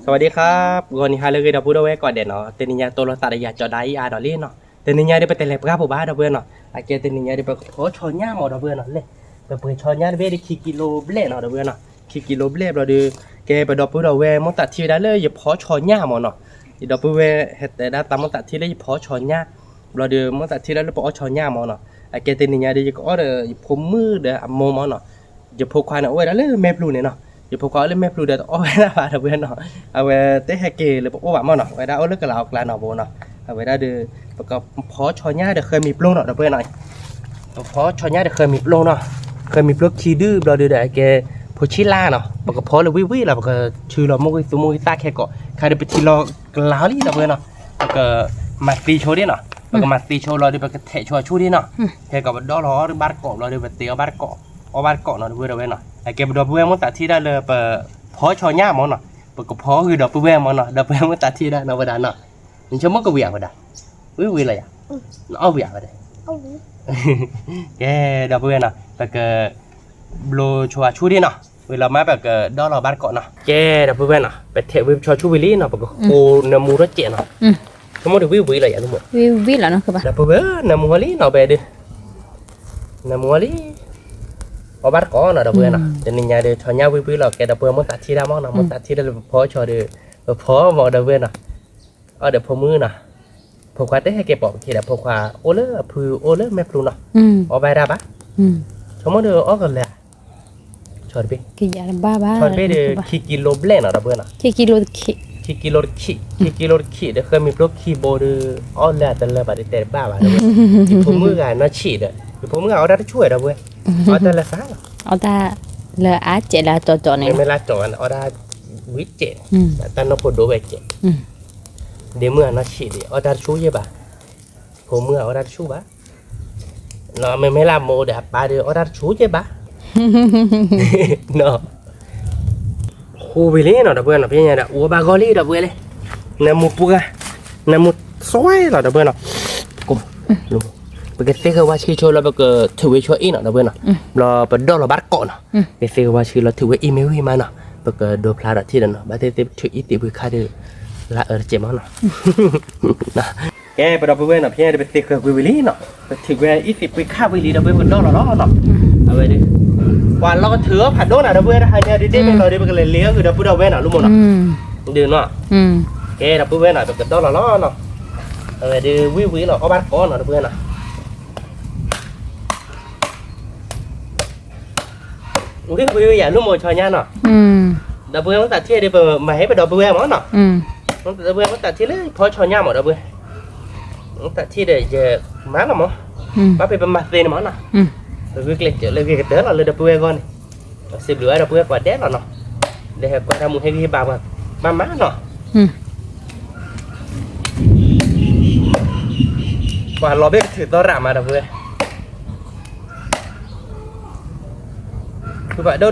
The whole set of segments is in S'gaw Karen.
สวัสดีครับ ဂီၤနံၤဟါလၢအဂ့ၤ ဒီပုၢ်ဒီဝဲၢ်ကိးဂၤဒဲးနီၤ, တနံၤညါတိၢ်လိာ်သးဒီးယၤ ကၠီဒါအံၤအါဒီးလံနီၤ, တနံၤညါဒီးပတလဲၤပှၢ်ဖိဘၣ် ဒီပုၢ်ဝဲၢ်နီၤ, အကဲတနံၤညါဒီး ပကဖီဆီညါမး ဒီပုၢ်ဝဲၢ်နီၤ, လဲၤ ပပှ့ၤဆီညါတဘ့ၣ်ဒီး ခံကံလိဘျဲၣ်နီၤ ဒီပုၢ်ဝဲၢ်နီၤ, ခံကံလိဘျဲၣ်ဘျီဒီး ကဲပဒီပုၢ်ဒီဝဲၢ်မိၢ်သးထံၣ်ဝဲဒၣ်လၢယဖီဆီညါမးနီၤ, ယဒီပုၢ်ဝဲၢ်ဟဲတဲဒၣ်သးမိၢ်သးထံၣ်လၢယဖီဆီညါ, ဘျီဒီးမိၢ်သးထံၣ်ဒၣ်လၢပအီၣ်ဆီညါမးနီၤ, အကဲတနံၤညါဒီး ယကအီၣ်ဒီးယဖိမုၣ်ဒီးအမိၢ်မးနီၤ, ယဖိခွါန့ၣ် အိၣ်ဝဲဒၣ်လၢမဲာ်ပျူၤန့ၣ်နီၤ, ယဖိခွါအိၣ်လၢမဲာ်ပျူၤဒီး တအီၣ်ဝဲဒၣ်ဘၣ် ဒီပုၢ်ဝဲၢ်နီၤ, အဝဲတဟဲက့ၤလၢပအိၣ်ဘၣ်မးနီၤ, ဝဲဒၣ်အိၣ်လၢကလးအီၣ်ကလးနီၤဘိနီၤ, အဝဲဒၣ်ဒီး ပကဖီဆီညါဒီးဃၢမံၤပျိနီၤ ဒီပုၢ်ဝဲၢ်နီၤ, ပဖီဆီညါဒီးဃၢမံၤပျိနီၤ, ဃၢမံၤပျိခံဒုဘျီဒီး အကဲ ဖိဆံးလါနီၤ, ပကဖီလၢဝံၣ်ဝံၣ်လီၤ, ပကဆူလီၤမိၢ်ဂံၢ်သူမိၢ်ဂံၢ်သၣ်ခဲကိး, ခါဒီးပထံၣ်လီၤကလးလံ ဒီပုၢ်ဝဲၢ်နီၤ, ပကမၤသ့ဆိဒ်နီၤ, ပကမၤသ့ဆိလီၤဒီး ပကထဲးဆိအဆူၣ်ဒ်နီၤ, ခဲကိးပဒီလီၤအီၣ်ဘၣ်တကိးဘျီဒီး ပသ့အီၣ်ဘၣ်တကိး, အီၣ်ဘၣ်တကိးနီၤ ဒီပုၢ်ဝဲၢ်နီၤ, အကဲပဒီပုၢ်ဝဲၢ်မိၢ်သးထံၣ်ဒၣ်လၢပဖီဆီညါမးနီၤ, ပကဖီဂ့ၤဒီပုၢ်ဝဲၢ်မးနီၤ, ဒီပုၢ်ဝဲၢ်မိၢ်သးထံၣ်ဒၣ်နီၤဝဲဒၣ်နီၤ, နဆိကမိၣ်ကဝံၤဧါဝဲဒၣ်, ဝံၣ်ဝံၣ်လီၤယၤ, နအီၣ်ဝံၣ်ဧါဝဲဒၣ်, ကဲ ဒီပုၢ်ဝဲၢ်နီၤ, ပက ဘျိဆိအဆူၣ်ဒ်နီၤ, ဝံၤလီၤမး ပကဒီလီၤဘၣ်တကိးနီၤ, ကဲ ဒီပုၢ်ဝဲၢ်နီၤ, ပထဲးဝံၣ်ပဆီဆူၣ်ဝံၤလံနီၤ, ပကဃိနၢမူထီၣ်စဲးနီၤ, ဆိကမိၣ်ဒီးဝံၣ်ဝံၣ်လီၤယၤ, ဝံၣ်ဝံၣ်လီၤနီၤ, ဒီပုၢ်ဝဲၢ် နၢမူအီၤလံနီၤ ဘဲဒုး, နၢမူအီၤလံ, အီၣ်ဘၣ်တကိးနီၤ ဒီပုၢ်ဝဲၢ်နီၤ, တနံၤညါဒီး ဆီညါဝံၣ်ဝံၣ်လီၤ, ကဲဒီပုၢ်ဝဲၢ်မိၢ်သးထံၣ်ဒၣ်မးနီၤ, မိၢ်သးထံၣ်ဒၣ်လၢပဖီဆီဒီး, ပဖီမး ဒီပုၢ်ဝဲၢ်နီၤ, အီၣ်ဒီးဖိမုၣ်နီၤ, ဖိခွါတဟဲက့ၤပိာ်ပခံဒီး ဖိခွါအိၣ်လၢအဖုအိၣ်လၢမဲာ်ပျူၤနီၤ, အီၣ်ဘၣ်ဒၣ်ဘၣ်, ဆိကမိၣ်ဒီးအီၣ်ကလၢာ်, ဆီတဘ့ၣ်, ဆီတဘ့ၣ်ဒီး ခံကံလိဘျဲၣ်နီၤ ဒီပုၢ်ဝဲၢ်နီၤ, ခံကံလိတခံး, ခံကံလိတခံးဒီး ဃၢမံၤပျိခံဘိဒီး အီၣ်လၢအတလၢာ်ဘၣ်ဒီးတဲတဘၣ်ဘၣ်, ယဖိမုၣ်ဂၤနီၢ်ဆံးဒီး ယဖိမုၣ်ဂၤအီၣ်တၢ်တဆူၣ်ဝဲ ဒီပုၢ်ဝဲၢ်, အီၣ်တၢ်လၢစးလီၤ, အီၣ်တၢ်လၢအစဲးလၢအတီတီန့ၣ်, မ့မ့ၢ်လၢတီတီန့ၣ် အီၣ်တၢ်ဝံၤစဲး, တၢ်နီၢ်ခိဒိဝဲစဲး, ဒ့မုၣ်ဂၤနီၢ်ဆံးဒီး အီၣ်တၢ်တဆူၣ်ယဲၢ်ဘၣ်, ဖိမုၣ်ဂၤအီၣ်တၢ်တဆူၣ်ဘၣ် မ့မ့ၢ်လၢအမိၢ်ဒီးအပၢ်ဒီး အီၣ်တၢ်တဆူၣ်ကဲဘၣ်, ဃိဝံၤလံနီၤ ဒီပုၢ်ဝဲၢ်နီၤ, ဖဲညါဒီး အိၣ်ဘၣ်ဂီၢ်လံ ဒီပုၢ်ဝဲၢ်လံ, နၢမူပှၢ်, နၢမူသွဲလီၤ ဒီပုၢ်ဝဲၢ်နီၤ, ပကသ့ၣ်ဃၢၤဝါဆှံဆိလီၤ ပကထုးဝဲဆိအ့ၣ်နီၤ ဒီပုၢ်ဝဲၢ်နီၤ, ဘျီပဒီလီၤဘၣ်တကိးနီၤ, ပကသ့ၣ်ဃၢၤဝါဆှံလီၤ ထုးဝဲအ့ၣ်မ့ၢ်ဝံၤမးနီၤ, ပကဒိဖျါဒီးထံၣ်ဒီးနီၤ, ဘၣ်သ့ၣ်သ့ၣ်ပထုးအ့ၣ်သ့ၣ်ပှ့ၤခါဒီး လၢအအၢတစဲးမးနီၤ ကဲ ပဒီပုၢ်ဝဲၢ်နီၤ, ဖဲညါဒီး ပသ့ၣ်ဃၢၤကွံာ်ဝံၤလံနီၤ, ပထုးကွံာ်အ့ၣ်သ့ၣ်ပှ့ၤခါဝံၤလံ ဒီပုၢ်ဝဲၢ် ပကဒီလီၤလီၤနီၤ, အဝဲဒုး ပှၤလီၤကထုးအီၣ်ဖးဒိၣ်နၤ ဒီပုၢ်ဝဲၢ် တဟါညါဒုး ဒ့မ့ၢ်လီၤဒီး ပကလဲၤလ့အီၣ်ဃုာ်ဒီပုၢ်ဒီဝဲၢ်နီၤ လၢမိၢ်နီၤ, ဒုးနီၤ, ကဲ ဒီပုၢ်ဝဲၢ်နီၤ ပကဒီလီၤလီၤနီၤ, အဝဲဒုး ဝံၣ်ဝံၣ်လီၤ အီၣ်ဘၣ်တကိးနီၤ ဒီပုၢ်ဝဲၢ်နီၤ ဝံၣ်ဝံၣ်ယၤ လၢမိၢ်ဆီညါနီၤ, ဒီပုၢ်ဝဲၢ်မိၢ်သးထံၣ်ဒီး ပမၤဟ့ၣ်ပဒီပုၢ်ဝဲၢ်မးနီၤ, ဒီပုၢ်ဝဲၢ်မိၢ်သးထံၣ်လၢဖီဆီညါမး ဒီပုၢ်ဝဲၢ်, မိၢ်သးထံၣ်ဒီးယမၤလီၤမး, ဘၣ်ဖဲပမၤသ့န့ၣ်မးနီၤ, ပဂုာ်ကျဲးစၢးလၢဂ့ၤကတၢၢ်လီၤ လၢဒီပုၢ်ဝဲၢ်အဂီၢ်န့ၣ်, စံးဘျုးဝဲဒီပုၢ်ဝဲၢ်ကိးဂၤဒဲးလီၤနီၤ, ဒီးဟဲကွၢ်တၢ်မူဟဲဂံၢ်ဟ့ၣ်ဘါပှၤ, ဘၣ်မးနီၤ ပှၤလီၤဘ့ၣ်ကထုးသီ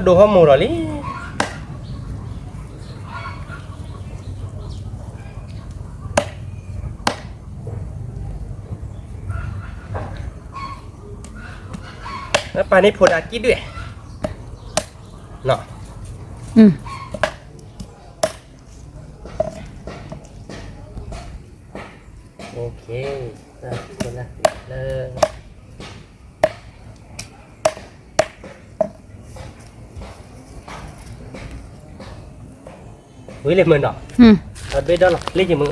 ရၣ်မး ဒီပုၢ်ဝဲၢ်, ဖုဘၣ်ဒိၣ်ဒိၣ်ဟီၣ်မိၢ်ဒီးလံ, ပၢ်န့ၣ်ဖိဒါကံၣ်ဒွဲၣ်နီၤ, ဝံၤလံမုၢ်နီၤ, ဘ့ၣ်ဒီလီၤ လံယမုၢ်,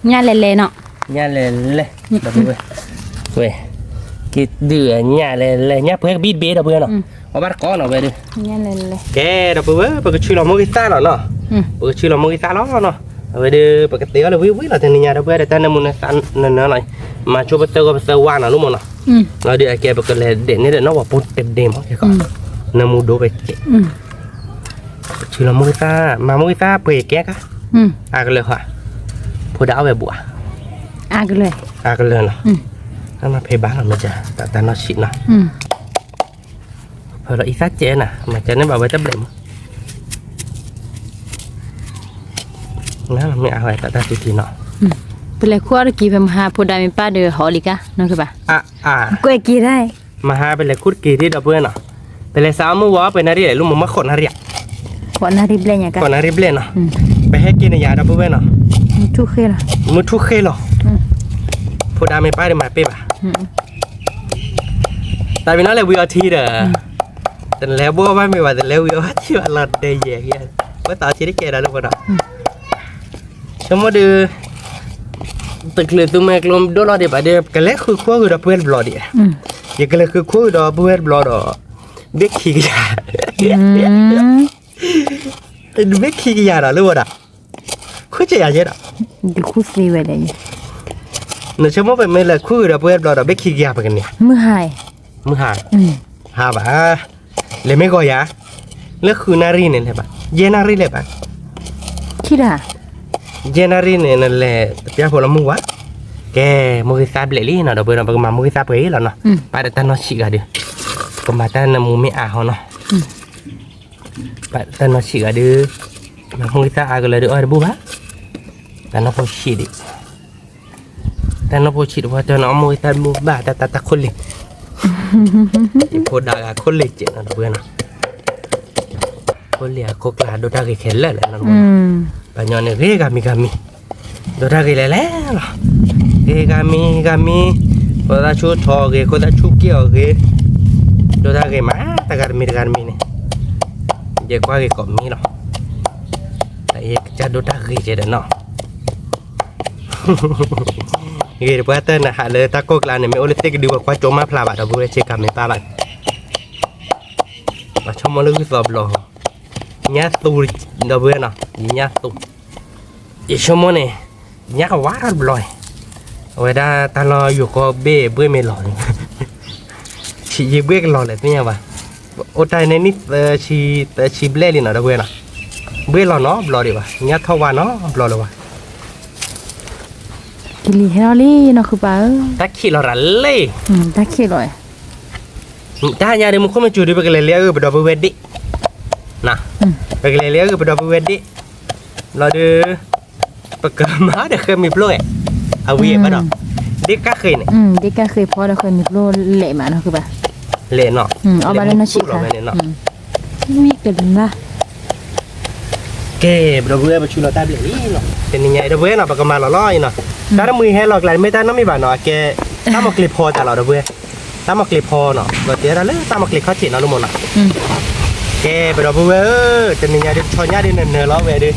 ညါလဲၤလဲၤနီၤ, ညါလဲၤလဲၤ, ဝဲ, က့ၤဒုးညါလဲၤလဲၤ ညါပှဲၤကဘံၣ်တဘ့ၣ်ဒီပုၢ်ဝဲၢ်နီၤ, အီၣ်ဘၣ်တကိးနီၤဝဲဒုး, ကဲဒီပုၢ်ဝဲၢ် ပကဆူလီၤမိၢ်ဂံၢ်သၣ်လီၤနီၤ, ပကဆူလီၤမိၢ်ဂံၢ်သၣ်လီၤနီၤ, အဝဲဒုး ပကသ့အီၤလၢဝံၣ်ဝံၣ်လီၤ တနံၤညါဒီပုၢ်ဝဲၢ် ဒီးတၢ်နၢမူနသးနနၢလီၤ, မၤဆိပသၢဂီၤပသၢဝါနီၤ လၢမိၢ်နီၤ, လီၤဒုးအကဲပကလဲၤဒဲးန့ၣ်ဒီးနီၢ်ဝဲပိတဒ့မး နၢမူဒိၣ်ဝဲကဲး ပဆူလီၤမိၢ်ဂံၢ်သၣ် မၤမိၢ်ဂံၢ်သၣ်ပှဲၤကဲကါ, အါကလၢာ်ဃီ, ဖိဒါအီၣ်ဝဲဘူးဧါ, အါကလၢာ်နီၤ, အါမးဖဲဘၣ်လီၤ မ့ၢ်က တၢ်တၢ်နီၢ်ဆံးနီၤ, ဖဲလီၤအံသၣ်ကဲနၤ မ့ၢ်ကဲန့ၣ်ဘၣ်ဝဲတဘျဲၣ်မး, မ့ၢ်အါဝဲတၢ်တၢ်တံၢ်တံၢ်နီၤ, ပလဲၤခူၣ်အီၣ်တက့ၤ ပမဟါဖိဒါမ့ၢ်ပၢ်ဒီးဟီၣ်လံကါ နီၢ်ကဘၣ်, ကွဲးက့ၤဒၣ် မဟါပလဲၤခူၣ်တက့ၤဒ်ဒီပုၢ်ဝဲၢ်နီၤ, ပလဲၤစးအီၣ်မုၢ်ဝါပှဲၤနၣ်ရံၣ်လဲၣ် လၢမိၢ်မၤဃိးနၣ်ရံၣ်ဧါ, ကိးနၣ်ရံၣ်ဘျဲၣ်ညါကါ, ကိးနၣ်ရံၣ်ဘျဲၣ်နီၤ, ပဟဲက့ၤန့ၣ်ယၤဒီပုၢ်ဝဲၢ်နီၤ, မုၢ်ထူၣ်ဃ့လီၤ, မုၢ်ထူၣ်ဃ့လီၤ, ဖိဒါမ့ၢ်ပၢ်ဒီးမၤပ့ၢ်ဘၣ်, တၢ်မ့ၢ်နီၤလဲၤဝံၤအီထံဒီး, တလဲၤဘိဘၣ်မ့ၢ်ဘၣ် တလဲၤဝံၤအီထံဘၣ်လီၤဒဲယဲၢ်, ဝဲသးအီထံတကဲဒီးလၢပဒီး, ဆိကမိၣ်ဒုး တချုးသုမဲာ်ကျိဒိၣ်လီၤဒံးဘၣ်ဒီး ကလဲၤဃုခိၣ်ဂ့ၤဒီးပုၢ်ဝဲၢ်တဘျီဒံး, ယကလဲၤဃုခိၣ်ဂ့ၤဒီးပုၢ်ဝဲၢ်တဘျီဒီး, ဘ့ၣ်ခံကယၤ, ဘ့ၣ်ခံကယၤဒီးလၢဝဲဒၣ်, ခိၣ်ကယၤယဲဒီး, ဒုးခိၣ်သ့ဝဲဒၣ်, နဆိကမိၣ်ပမ့ၢ်လဲၤခိၣ်ဂ့ၤဒီးပုၢ်ဝဲၢ်တဘျီဒီး ဘ့ၣ်ခံကယၤပကန့ၢ်, မုၢ်ဟါ, မုၢ်ဟါ, ဟါဘၣ် လဲၤမ့ၢ်ဂီၤယၤ, လၢဃုနၣ်ရံၣ်န့ၣ်လဲၤဘၣ်, ယဲၢ်နၣ်ရံၣ်လဲၤဘၣ်, ခံဒၣ်, ယဲၢ်နၣ်ရံၣ်န့ၣ် နလဲၤတပျၢ်ဖိလီၤမုၢ်ဝါ, ကဲ, မိၢ်ဂ့ၤသၣ်ဘျဲၣ်လံနီၤ ဒီပုၢ်ဝဲၢ်နီၤ ပကမၤမိၢ်ဂ့ၤသၣ်ပှဲၤလီၤနီၤ, ပာ်ဒီးတၢ်နီၢ်ဆံးဂၤဒုး, ကမၤတၢ်နမူမ့ၢ်အါဟီနီၤ, ပာ်တၢ်နီၢ်ဆံးဂၤဒုး, မၤမိၢ်ဂ့ၤသၣ်အါကလၢာ်ဒုး အီၣ်တဘူၣ်ဘၣ်, တၢ်နီၢ်ဖိဆံးဒံး တၢ်နီၢ်ဖိဆံးတပှၢ်တၢၢ်နီၤ အီၣ်မိၢ်ဂ့ၤသၣ်တဘူၣ်ဘၣ် တၢ်တၢ်တၢ်ခိၣ်လ့ၢ်, ယဖိဒါဂၤခိၣ်လ့ၢ်စဲးနီၤ ဒီပုၢ်ဝဲၢ်နီၤ, ခိၣ်လ့ၢ်အခိၣ်ကျါဒိၣ်တၢ်ဂ့ၤခဲလၢာ်လဲၣ်နီၤ, ပှၤညီန့ၣ်ဂ့ၤဂၤမံၤဂၤမံၤ, ဒိၣ်တၢ်ဂ့ၤလဲၣ်လဲၣ်လီၤ, ဂ့ၤဂၤမံၤဂၤမံၤ, ဖိသၣ်ဆူၣ်ထီၣ်အီၤဂ့ၤ ခိၣ်သၣ်ဆူၣ်က့ၢ်အီၤဂ့ၤ, ဒိၣ်တၢ်ဂ့ၤမး တဂၤတမံၤတဂၤတမံၤန့ၣ်, ယကွၢ်ဂ့ၤကိးမံၤလီၤ, တၢ်အံၤကစၢ်ဒိၣ်တၢ်ဂ့ၤကဲဒီးနီၤ ဂ့ၤတပှၢ်တၢၢ်နဟးလၢတၢ်ကိၢ်ကျါန့ၣ် မ့ၢ်အိၣ်လၢသ့ၣ်ကဒု ပှၤကွၢ်ကၠိမးဖျါဘၣ် ဒီပုၢ်ဝဲၢ် ဆ့ကၤမ့ၢ်ပၢ်ဘၣ်, ပှၤဆိကမိၣ်လၢဂုၢ်သီဘျီ, ညၣ်သူ, ဒီပုၢ်ဝဲၢ်နီၤ ယညၣ်သူ, ယဆိကမိၣ်န့ၣ်, ညၣ်ကဝါထီၣ်တဘျီ, အဝဲဒၣ်တၢ်လီၢ်ယိၤကီၢ်ဘ့ၣ်ဘှ့ၣ်မ့ၢ်လီၤန့ၣ်, ဆံးယ့ဘှ့ၣ်ကလီၤလဲၣ်သ့ၣ်ညါဘၣ်, အိၣ်တၢ်န့ၣ်နံၣ်သၢဆံ, သၢဆံဘျဲၣ်လံနီၤ ဒီပုၢ်ဝဲၢ်နီၤ, ဘှ့ၣ်လီၤနီတဘျီဒံးဘၣ် ညၣ်ထီၣ်ဝါနီတဘျီလၢၤဘၣ်, ကလံၤဟဲလီၤလံနီၢ်ဃုပၢ်ဧၢ, တၢ်ခံးလီၤရၤလံ, တၢ်ခံးလီၤ, တၢ်ညါဒ်မူခိၣ်မ့ၢ်စူၤဒ် ပကလဲၤလၢအဂ့ၢ်ပဒီပုၢ်ဝဲၢ်ဒ့ၣ်, ပကလဲၤလၢအဂ့ၢ်ပဒီပုၢ်ဝဲၢ်ဒ့ၣ်, လီၤဒုး, ပကမၤဒီးဃဲမံၤပျိၢ်ဝဲ, အဝံၤဘၣ်ဒီး, ဒ့ၣ်ကၣ်ဃ့န့ၣ်, ဒ့ၣ်ကၣ်ဃ့ဖီဒီးဃဲမံၤပျိၢ်လဲၤမးနီၢ်ဃုပၢ်, လဲၤနီၤ, အီၣ်ဘၣ်လၢနီၢ်ဆံးခါ, မံကလါ ကဲ, ပဒီပုၢ်ဝဲၢ် ပဆူလီၤတၢ်ဘျဲၣ်လံလီၤ, တနံၤညါအံၤ ဒီပုၢ်ဝဲၢ်နီၤ ပကမၤလီၤလီၤအံၤနီၤ, တၢ်တမှံၤဟဲလီၤကျါ မ့ၢ်တၢ်နီတမံၤဘၣ်နီၤ အကဲ, တၢ်မီၢ်ကျ့ၤဖီတၢ်လီၤ ဒီပုၢ်ဝဲၢ်, တၢ်မီၢ်ကျ့ၤဖီနီၤ ဒီးတဲဒၣ်လၢတၢ်မီၢ်ကျ့ၤခီၣ်ထံးနီၤ လၢမိၢ်နီၤ, ကဲ ပဒီပုၢ်ဝဲၢ်ဧၢ, တနံၤညါဒ် ပဆီညၣ်ဒ်နနၢၤလီၤဝဲဒၣ်,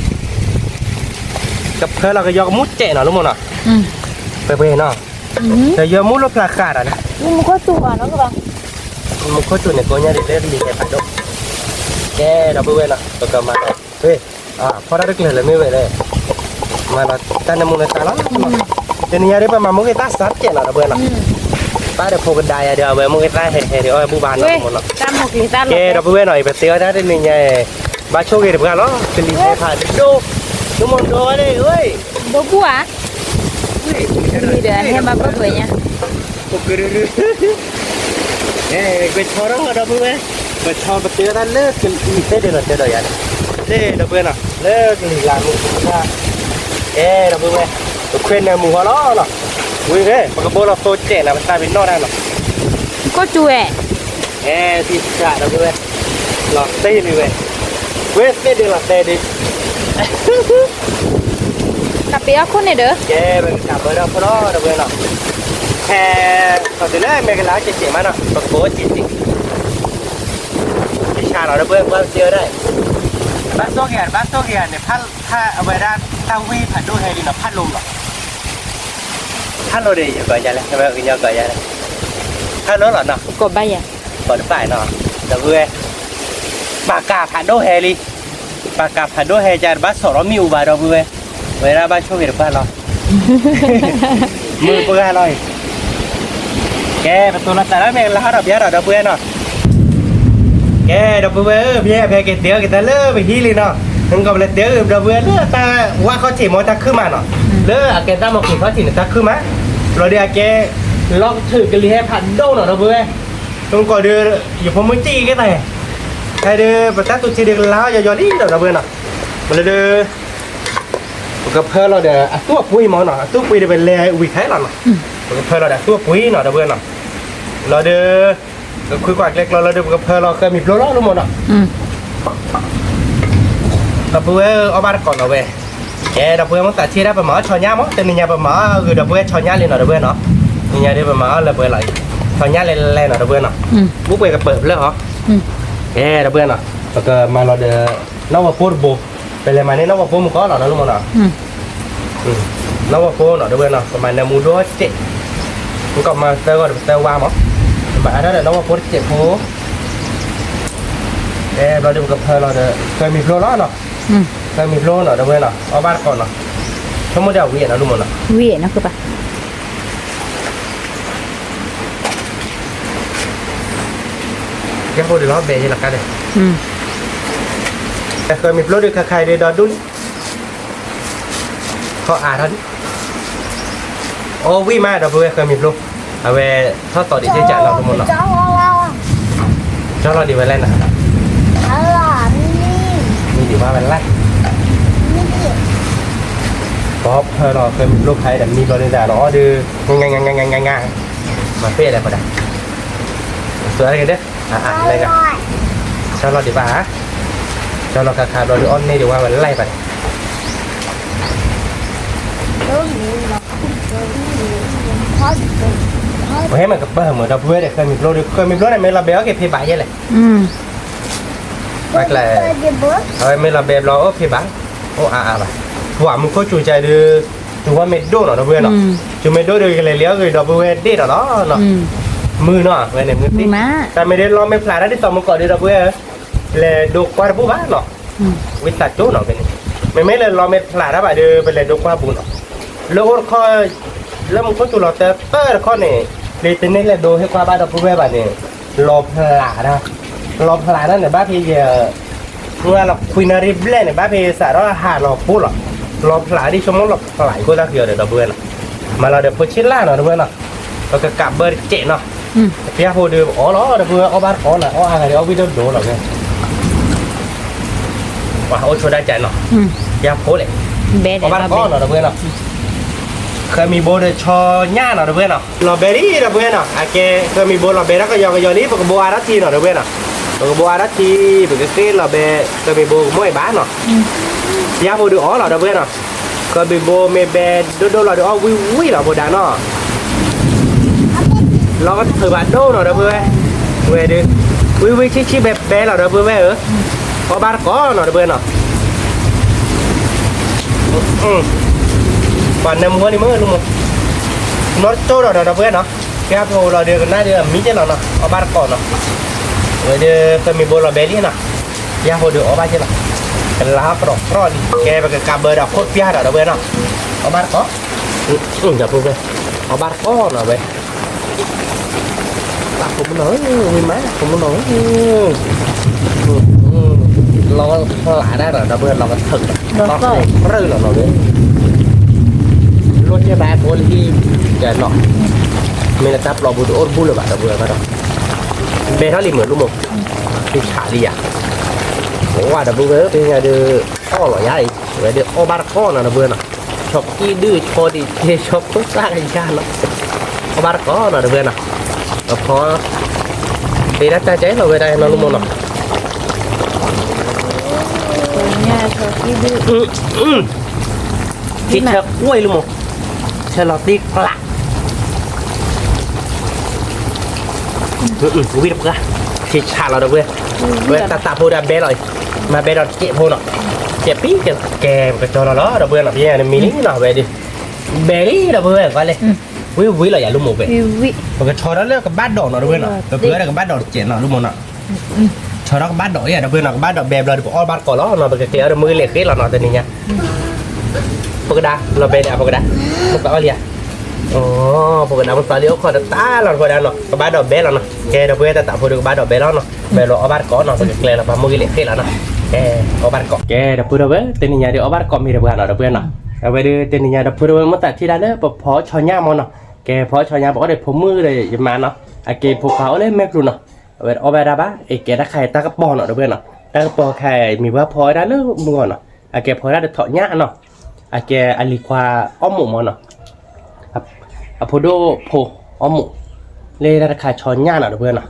ကဖၢလီၤကယီကမူၣ်စဲးနီၤ လၢမိၢ်နီၤ, ပှဲၤပှဲၤနီၤ, ဒီးယီမူၣ်လီၢ်ဖျါဃာ်ဒီးန့ၣ်, မူခိၣ်စူၤနီၤ မူခိၣ်စူၤန့ၣ် ကိးညါဒ်လၢလံၤဟဲဖးဒိၣ်, ကဲ ဒီပုၢ်ဝဲၢ်နီၤ ပကမၤလီၤ, ဖီတၢ်တကျၢၤလၢမ့ၢ်ဝဲလဲၣ်, မၤလီၤတၢ်နမူနသါလီၤ, တနံၤညါဒ် ပမၤမိၢ်ဂ့ၤသၣ်စးတကဲးနီၤ ဒီပုၢ်ဝဲၢ်နီၤ, ပၢ်ဒီးဖိကဒါယၤဒီး အဝဲမိၢ်ဂ့ၤသၣ်ဟဲဟဲဒ် အီၣ်ဘူၣ်ဘၣ်နီၤ လၢမိၢ်နီၤ, ကဲ ဒီပုၢ်ဝဲၢ်နီၤ ယပတဲအီၣ်တၢ်တနံၤညါ, ဘၣ်ဆိၣ်ဂ့ၤတပှၢ်လီၤ ကလံၤဟဲဖးဒိၣ်, လၢမိၢ်ဒီဝဲန့ၣ်, ဘိဘူၣ်ဧါ, လံဒီးဟဲမၤဘၢၣ်ဘၢၣ်ညါ ကဆီထီၣ်ဒီပုၢ်ဝဲၢ်, ကဆီပတဲတၢ်လၢကလံၤသ့ၣ်ဒၢးလီၤတဲဒီးယၤ, သ့ၣ်ဒီပုၢ်ဝဲၢ်နီၤ လၢကလံၤလၢမူတၢ်, ကဲ ဒီပုၢ်ဝဲၢ်, ပခွဲးနၢမူဟီလီၤနီၤ, ဝံၤဂ့ၤ ပကဘိလီၤသိစဲးနၤ ပသးပ့ၤနီၣ်တၢ်နီၤ, ကိၣ်စူၤဝဲ အဲ သံစးဒီပုၢ်ဝဲၢ်, လီၤသ့လံဝဲ, ဝဲသ့ဒ်လီၤသဲဒ်, ကပ့ၤအီၣ်ခိၣ်န့ၣ်ဒီး, ကဲ ပကကးဘၢဒီဖိလီၤဒီပုၢ်ဝဲၢ်နီၤ, ဖဲ, ခီတုၤလၢမဲာ်ကလၤစဲးစဲးမးနီၤ ပကဘိစဲးစဲး, သံစးလီၤဒီပုၢ်ဝဲၢ် ကွၢ်စ့ဝဲဒၣ်, ဘၣ်သိၣ်က့ၤဧါ ဘၣ်သိၣ်က့ၤဧါန့ၣ် ဖးအဝဲဒၣ်တၢ်ဝံဖးဒိၣ်ဟဲလံနီၤ ဖးလိၤလီၤ, ဖးလိၤဒီး ယကိးယၤလဲၣ် ဝဲကညီကိးယၤလဲၣ်, ဖးလိၤလီၤနီၤ ကိးဘၣ်ယၤ, ကိးတဘၣ်နီၤ, ဒီပုၢ်ဝဲၢ်, ပာ်ကၢ်ဖးဒိၣ်ဟဲလံ, ပာ်ကၢ်ဖးဒိၣ်ဟဲကဒီး ဘၣ်ဆီၣ်လီၤမံၣ်အူဘၣ်ဒီပုၢ်ဝဲၢ်, ဝဲဒၣ်ဘၣ်ဆိၣ်ဂ့ၤတပှၢ်လီၤ မုၢ်ပှၢ်လီၤအံၤ, ကဲ ပသိၣ်လီၤသးလၢမဲာ်ကလၤဟီဒီး ပယါဒီးဒီပုၢ်ဝဲၢ်နီၤ, ကဲ ဒီပုၢ်ဝဲၢ်ဧၢ ပယဲဖဲက့ၤတဲအီၣ်က့ၤတၢ်လၢပဟံးလံနီၤ, နကီၢ်ပလဲၤတဲအီၣ်ဒီပုၢ်ဝဲၢ်လၢတၢ်ဝါခီၣ်ထံးမ့ၢ်တၢ်ခုၣ်မးနီၤ, လၢအကဲတၢ်မီၢ်ကျ့ၤခီၣ်ထံးန့ၣ် တၢ်ခုၣ်မး, လီၤဒီးအကဲ, လီၤကထုးကလံၤဟဲဖးဒိၣ်နီၤ ဒီပုၢ်ဝဲၢ်, နကီၢ်ဒီး, ယဖိမုၣ်တံၢ်က့ၤတၢ်ဟဲ, ဟဲဒီး ပတၢ်သူၣ်ထံဒုးကလၤယီၤယီၤလံဒီး ဒီပုၢ်ဝဲၢ်နီၤ, လၢဒီး ပကဖၢလီၤဒီးအသူၣ်အပှ့ၤမ့ၢ်နီၤ အသူၣ်ပှ့ၤဒီးပလဲၤဝံၤခဲလီၤနီၤ, ပကဖၢလီၤဒီးအသူၣ်အပှ့ၤနီၤ ဒီပုၢ်ဝဲၢ်နီၤ, လီၤဒီး, ပခွံကွၢ်ကျဲကျီလီၤဒီး ပကဖၢလီၤဃဲမံၤပျိၢ်လီၤ လၢမိၢ်နီၤ, က ဒီပုၢ်ဝဲၢ်အီၣ်ဘၣ်တကိးနီၤဝဲ, ကဲဒီပုၢ်ဝဲၢ်မ့ၢ်သးဆံးဒၣ် ပမၤအီၣ်ဆီညၣ်မး တနံၤညါပမၤအီၣ်ဂ့ၤဒီပုၢ်ဝဲၢ်ဆီညၣ်လံနီၤ ဒီပုၢ်ဝဲၢ်နီၤ, နံၤညါဒီးပမၤအီၣ်လၢပှဲၤလီၤ, ဆီညၣ်လဲၤလဲၤနီၤ ဒီပုၢ်ဝဲၢ်နီၤ, ဘူးပှဲၤကပၢၤဖျၢၣ်ဟီ, ကဲဒီပုၢ်ဝဲၢ်နီၤ, ပကမၤလီၤဒီး နီၣ်ဝီဖိတဘိ, ပလဲၤမၤန့ၢ်နီၣ်ဝီဖိမုၢ်ကီၢ်လီၤနီၤ လူမနီၤ, နီၣ်ဝီဖိနီၤ ဒီပုၢ်ဝဲၢ်နီၤ, ပမၤနၢမူဒိၣ်စဲး, ပကမၤသၢဂီၤဒီးပသၢဝါမး, ပမၤအါထီၣ်ဒီးနီၣ်ဝီဖိတစဲးဖိ အဲဘျီဒီးပကဖၢလီၤဒီး ဃၢမံၤဖျိလီၤနီၤ, ဃၢမံၤဖျိနီၤ ဒီပုၢ်ဝဲၢ်နီၤ, အီၣ်ဘၣ်တကိးနီၤ, ဆိကမိၣ်ဒ်ဝံၤနီၤ လူမနီၤ, ဝံၤနီၤ ကဲဖိဒုးလီၤဘဲယလီၤကါဒီး, ဃၢမံၤဖျိဒုးခါခါဒီးဒီဒူၣ်လံ, ခီအါထီၣ်လံ, အီၣ်ဝံၣ်မးဒီပုၢ်ဝဲၢ်ဃၢမံၤဖျိ, အဝဲထီၣ်သီဒံးကၠၢ်နီၤ လူမနီၤ, ကၠီလီၤဒံးဝဲလဲၣ်နၤ, မံဒံးဝဲဝဲလဲၣ်, ပီဖၢလီၤဃၢမံၤဖျိခါဒီးမံဘျီဒုးဒၣ်နီၤ အီၣ်ဒုး, ငါ, မၤဖဲလဲၣ်ပဒၣ်, သွဲကဒဲ, လဲၣ်, ကၠီလီၤဒံးဘၣ်, ကၠီလီၤခါခါဘျီဒုးအီၣ်န့ၢ်ဒံးဝဲဝဲလဲၣ်ပဒၣ် ပဟဲမ့ၢ်ကပၢၢ်မုာ်ဒီပုၢ်ဝဲၢ်ဒီး ဃၢမံၤဖျိဒီး ဃၢမံၤဖျိန့ၣ် မ့ၢ်လီၤဘဲအီၣ်က့ၤဖံးဘၣ်ယဲလဲၣ်, ဘၣ်ကျဲ, အဝဲမ့ၢ်လီၤဘဲဘျီအိၣ်ဖံးဘၣ်, အိၣ်အါအါဘၣ်, ပှၤမူခိၣ်စူၤကဲဒုး, စူၤဝဲမ့ၢ်ဒိၣ်နီၤ ဒီပုၢ်ဝဲၢ်နီၤ, စူၤမ့ၢ်ဒိၣ်ဒီး ကလဲၤလံအီၣ်ဂ့ၤဒီပုၢ်ဝဲၢ်ဒ့ၣ်ဒီးလီၤ, မုာ်နီၤ ဝဲန့ၣ်မုာ်သ့, တၢ်မ့ၢ်ဒ်လီၤမ့ၢ်ဖျးတၢ်ဒ်သိးမုၢ်ကီၢ်ဒီး ဒီပုၢ်ဝဲၢ်ဧၢ, လဲၤဒိကွၢ်တဘူၣ်ဘၣ်နီၤ, ဝံသးစူၤနီၤ ဖဲန့ၣ်, မ့မ့ၢ်လၢလီၤမ့ၢ်ဖျးတၢ်ဘၣ်ဒီး ပလဲၤဒိကွၢ်ဘူၣ်နီၤ, လၢအိၣ်တခီ, လၢမူခိၣ်စူၤလီၤတၢၢ်တၢၢ်တခီန့ၣ်, လၢတန့ၢ်လဲၤဒိဟ့ၣ်ကွၢ်ဘၣ်ဒီပုၢ်ဝဲၢ်ဘၣ်န့ၣ်, လီၤဖျးတၢ်, လီၤဖျးတၢ်န့ၣ် ဘၣ်ဖဲယဲ မုၢ်လၢခွံနၣ်ရံၣ်ဘျဲၣ်န့ၣ် ဘၣ်ဖဲစးထီၣ်ဟးလီၤဖိလီၤ, လီၤဖျးဒ်ဆိကမိၣ်လီၤဖျးအံၤ ခိၣ်သၣ်ဃံအီၤဒီး ဒီပုၢ်ဝဲၢ်နီၤ, မၤလီၤဒီးဖိဆံးလၢ်နီၤ ဒီပုၢ်ဝဲၢ်နီၤ, ပကကးဘၢတစဲးနီၤ, ပျၢ်ဖိဒီးအီၣ်လီၤ ဒီပုၢ်ဝဲၢ် အီၣ်ဘၣ်တကိးနီၤ အီၣ်အါဂၤဒီးအီၣ်ဝံၣ်ဒိၣ်ဒိၣ်လီၤဝဲ ပှၤအိၣ်ဆိဒၣ်ကနီၤ, ပျၢ်ဖိလဲၣ်, အီၣ်ဘၣ်တကိးနီၤ ဒီပုၢ်ဝဲၢ်နီၤ, ဃၢမံၤဘိဒီးဆီညၣ်နီၤ ဒီပုၢ်ဝဲၢ်နီၤ, လီၤဘဲလံ ဒီပုၢ်ဝဲၢ်နီၤ, အကဲ ဃၢမံၤဘိလီၤဘဲထီၣ်ကယီကယီလံ ပကဘိအါထီၣ်ထံနီၤ ဒီပုၢ်ဝဲၢ်နီၤ, ပကဘိအါထီၣ်ထံ, ပကဃ့လီၤဘဲဃၢမံၤဘိကမိၣ်အံၤဘၣ်နီၤ, ပျၢ်ဖိဒီးအီၣ်လီၤ ဒီပုၢ်ဝဲၢ်နီၤ, ဃၢမံၤဘိမ့ၢ်ဘဲဒိၣ်ဒိၣ်လီၤဒီးအီၣ်ဝံၣ်ဝံၣ်လီၤ ဘိဒၣ်နီၤ လီၤကထုးဘၣ်ဒိၣ်နီၤ ဒီပုၢ်ဝဲၢ်, ဝဲဒုး, ဝံၣ်ဝံၣ်ဆံၣ်ဆံၣ်ဘဲဘဲလီၤ ဒီပုၢ်ဝဲၢ်ဧၢ, အီၣ်ဘၣ်တကိးနီၤ ဒီပုၢ်ဝဲၢ်နီၤ, ပှၤနၢမူဟီလံမ့ၢ် လူမ့ၢ်, နီၢ်တကၠိဒီးနီၤ ဒီပုၢ်ဝဲၢ်နီၤ, ပျၢ်ဖိလီၤဒီးကနၣ်ဒီးအမံကဲလီၤနီၤ အီၣ်ဘၣ်တကိးနီၤ, ဝဲဒုးဃၢမံၤဘိလီၤဘဲလံနီၤ, ပျၢ်ဖိဒီးအီၣ်ဘၣ်ကဲလီၤ, ကလါကရီၢ်ကရီၢ်လံ ကဲပကကးဘၢဒီးခိၣ်ပျၢ်ဒီး ဒီပုၢ်ဝဲၢ်နီၤ, အီၣ်ဘၣ်တကိး, ဒီပုၢ်ဝဲၢ်, အီၣ်ဘၣ်တကိးနီၤဝဲ သးဖိမုၣ်နီၤဧၢ, ဝံၣ်မး ဖိမုၣ်နီၤဧၢ, လီၤဖျးတၢ်ဒီး ဒီပုၢ်ဝဲၢ် လီၤကထုးဒီး, လီၤကထုးလီၤနီၤဝဲ, လိၣ်ကဲဘၣ်ဖိလံ, ကဲနီၤ, မ့ၢ်လၢတၢ်ပျီပူၤတအိၣ်တဘူၣ်လၢၤဘၣ် ဒီပုၢ်ဝဲၢ်ဘၣ်ဒီး, ဘဲထီၣ်လံမုာ် လူမ့ၢ်, သ့ဆးလံယၤ, ဝါ ဒီပုၢ်ဝဲၢ်ဧၢ ပညါဒီး, အီၣ်လီၤယၤအံၤ ဝဲဒုးအီၣ်ဘၣ်တကိးနီၤ ဒီပုၢ်ဝဲၢ်နီၤ, ဆီကံၣ်ဒုၣ်ဆီဒံးကဲ ဆီဖိသၣ်ကယါလီၤ, အီၣ်ဘၣ်တကိးနီၤ ဒီပုၢ်ဝဲၢ်နီၤ, အဖီ သ့ဒၣ်တၢ်ကဲလီၤဝဲဒၣ်နီၤ လူမ့ၢ်နီၤ, သ့ဆၢကွံာ် လူမ့ၢ်, ဆၢလီၤသံကျး ဝံၣ်တပှၢ်, သ့ဆးလီၤ ဒီပုၢ်ဝဲၢ်, ဝဲတၢ်သးဖိဒီးဘဲလီၤအံၤ, မၤဘဲဒီးတစဲးဖိနီၤ, စဲးပံကဲ ပကကၠီလီၤလီၤ ဒီပုၢ်ဝဲၢ်နီၤ, ပယဲၢ်န့ၣ်မံလံနီၤ ဝဲဒုး, ဘဲလံ ဒီပုၢ်ဝဲၢ် ကွၢ်လဲၣ်, ဝံၣ်ဝံၣ်လီၤယၤ လူမ့ၢ်ဝဲ, ပကဆီထီၣ်လၢကဘၣ်ဒိးနီၤ ဒီပုၢ်ဝဲၢ်နီၤ, ပပှၤဒီးကဘၣ်ဒိးတစဲးနီၤ လူမ့ၢ်နီၤ, ဆီထီၣ်ကဘၣ်ဒိးယၤ ဒီပုၢ်ဝဲၢ်နီၤ, ကဘၣ်ဒိးဘဲဘျီဒီး ပအီၣ်ဘၣ်တကိးလီၤနီၤ, ပကကျဲးအီၤဒီးမုၢ်ဂ့ၤလဲၤဃ့လီၤနီၤ တနံၤညါ ဖိကဒါ, လီၤဘဲဒၣ်ဖိကဒါ, မ့ၢ်သးအီၣ်လံဧါ, ဖိကဒါ မ့ၢ်သးလံ အိၣ်ခိးတတၢ်လီၤ ဖိကဒါနီၤ, ကဘၣ်ဒိးဘဲလီၤနီၤ, ကဲ ဒီပုၢ်ဝဲၢ် တၢ်သးဖိဒီးကဘၣ်ဒိးဘဲလီၤနီၤ, ဘဲလီၤအီၣ်ဘၣ်တကိးနီၤ, ပကကျဲးလီၤ ပှၤမုၢ်ဂ့ၤလဲၤဃ့လီၤနီၤ, ကဲ အီၣ်ဘၣ်တကိး, ကဲ ဒီပုၢ်ဝဲၢ် တနံၤညါဒီးအီၣ်ဘၣ်တကိးမ့ၢ် ဒီပုၢ်ဝဲၢ်နီၤ, ဒီပုၢ်ဝဲၢ်နီၤ, အဝဲဒုး တနံၤညါ ဒီပုၢ်ဝဲၢ် မ့ၢ်သးထံၣ်ဒၣ်လၢပဖီဆီညၣ်မ့ၢ်နီၤ, ကဲ ဖီဆီညၣ် ပအီၣ်ဒီးဖိမုၣ်ဒီးယမါနီၤ, အကဲ ဖိခွါအိၣ်လၢမဲာ်ဖလူးနီၤ, အဝဲအီၣ်ဘၣ်ဒၣ်ဘၣ်, အကဲတၢ်ခါအံၤတၢ်ကပီၤနီၤ ဒီပုၢ်ဝဲၢ်နီၤ, တၢ်ကပီၤခါအံၤ မ့ၢ်ဝဲဖီဝဲဒၣ်လၢမုၢ်ဂီၤနီၤ, အကဲဖီဝဲဒၣ်တထိးညၣ်နီၤ, အကဲအလံၤခွါအီၣ်မိၣ်မ့ၢ်နီၤ, အဖိဒိၣ်ဖိအီၣ်မိၣ်, လၢတၢ်တခါဆီညၣ်နီၤ ဒီပုၢ်ဝဲၢ်နီၤ,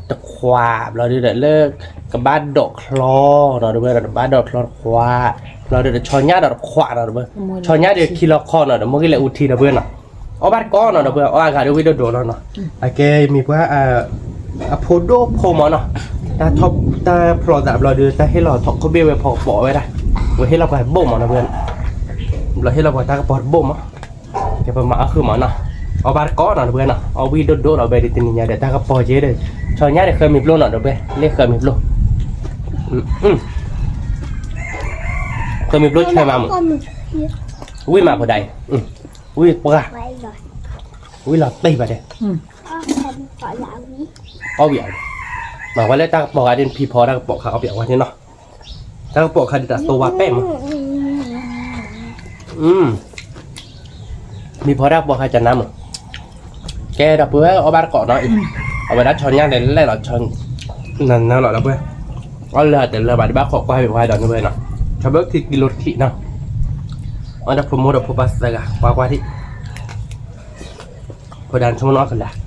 တခွးဘျီဒုဒီးလၢ ကဘၣ်ဒိးချီနီၤ ဒီပုၢ်ဝဲၢ်နီၤ, တဘၣ်ဒိးချီတခွး, ဘျီဒုဒီးဆီညၣ်ဒီးတခွးနီၤ ဒီပုၢ်ဝဲၢ်, ဆီညၣ်ဒီးခံလီၤခီနီၤ ဒီးမိၢ်ဂ့ၤလဲၤအူထံဒီပုၢ်ဝဲၢ်နီၤ, အီၣ်ဘၣ်တကိးနီၤ ဒီပုၢ်ဝဲၢ်, အီၣ်အဂၤဒီးဝံၣ်ဒိၣ်ဒိၣ်လီၤနီၤ, အကဲမ့ၢ်ပှၤ အဖိဒိၣ်ဖိမးနီၤ, တၢ်ဖျီသးဘျီဒု တၢ်ဟ့ၣ်လီၤထီၣ်ခိၣ်ဘ့ၣ်ဝဲဖီကပီၤဝဲဒၣ်, ဝဲဟ့ၣ်လီၤပှၤတဘိၣ်မး ဒီပုၢ်ဝဲၢ်, ဘျီဟ့ၣ်လီၤပှၤတၢ်ကပီၤတဘိၣ်မး, ကဲပမၤအီၣ်ဃုာ်မးနီၤ, အီၣ်ဘၣ်တကိးနီၤ ဒီပုၢ်ဝဲၢ်နီၤ, အီၣ်ဝံၣ်ဒိၣ်ဒိၣ်လီၤ ဘဲဒ်တနံၤညါဒီး တၢ်ကပီၤက့ဒီး, ဆီညၣ်ဒီးဃၢမံၤပျိနီၤ ဒီပုၢ်ဝဲၢ်, လၢဃၢမံၤပျိ, ဃၢမံၤပျိဆၢမးမး, ဝံၣ်မးဖိဒါအံၤ, ဝံၣ်ပှၢ်, ဝံၣ်လီၤတ့ၢ်ဘၣ်ဒဲး, အီၣ်ဝံၣ်, မၤဝဲလၢတၢ်ကပီၤခါဒ်ဖံဖီတၢ်ကပီၤခါအီၣ်ပၠးဝဲန့ၣ်နီၤ, တၢ်ကပီၤခါဒ်တၢ်တိဝါပဲၣ်မး မ့ၢ်ဖီတၢ်ကပီၤခါကနါမး, ကဲဒီပုၢ်ဝဲၢ်အီၣ်ဘၣ်တကိးနီၤအံၤ, အဝဲဒၣ်ဆီညၣ်လဲၤလဲၣ်လီၤ, နၤနၤလီၤဒီပုၢ်ဝဲၢ်, အီၣ်လၢအတလၢဘၣ် ဒ်ဘၣ်ခိးကွၢ်ဝဲဒီးနဝဲနီၤ, ဆီဘၢထံကံလိတခံနီၤ, အီၣ်ဒီးဖိမိၢ်ဒီးဖိပၢ်သၢဂၤ ကွၢ်ကွၢ်ထံး, ဖိဒါနဆိကမိၣ်နီၢ်ကလၢ,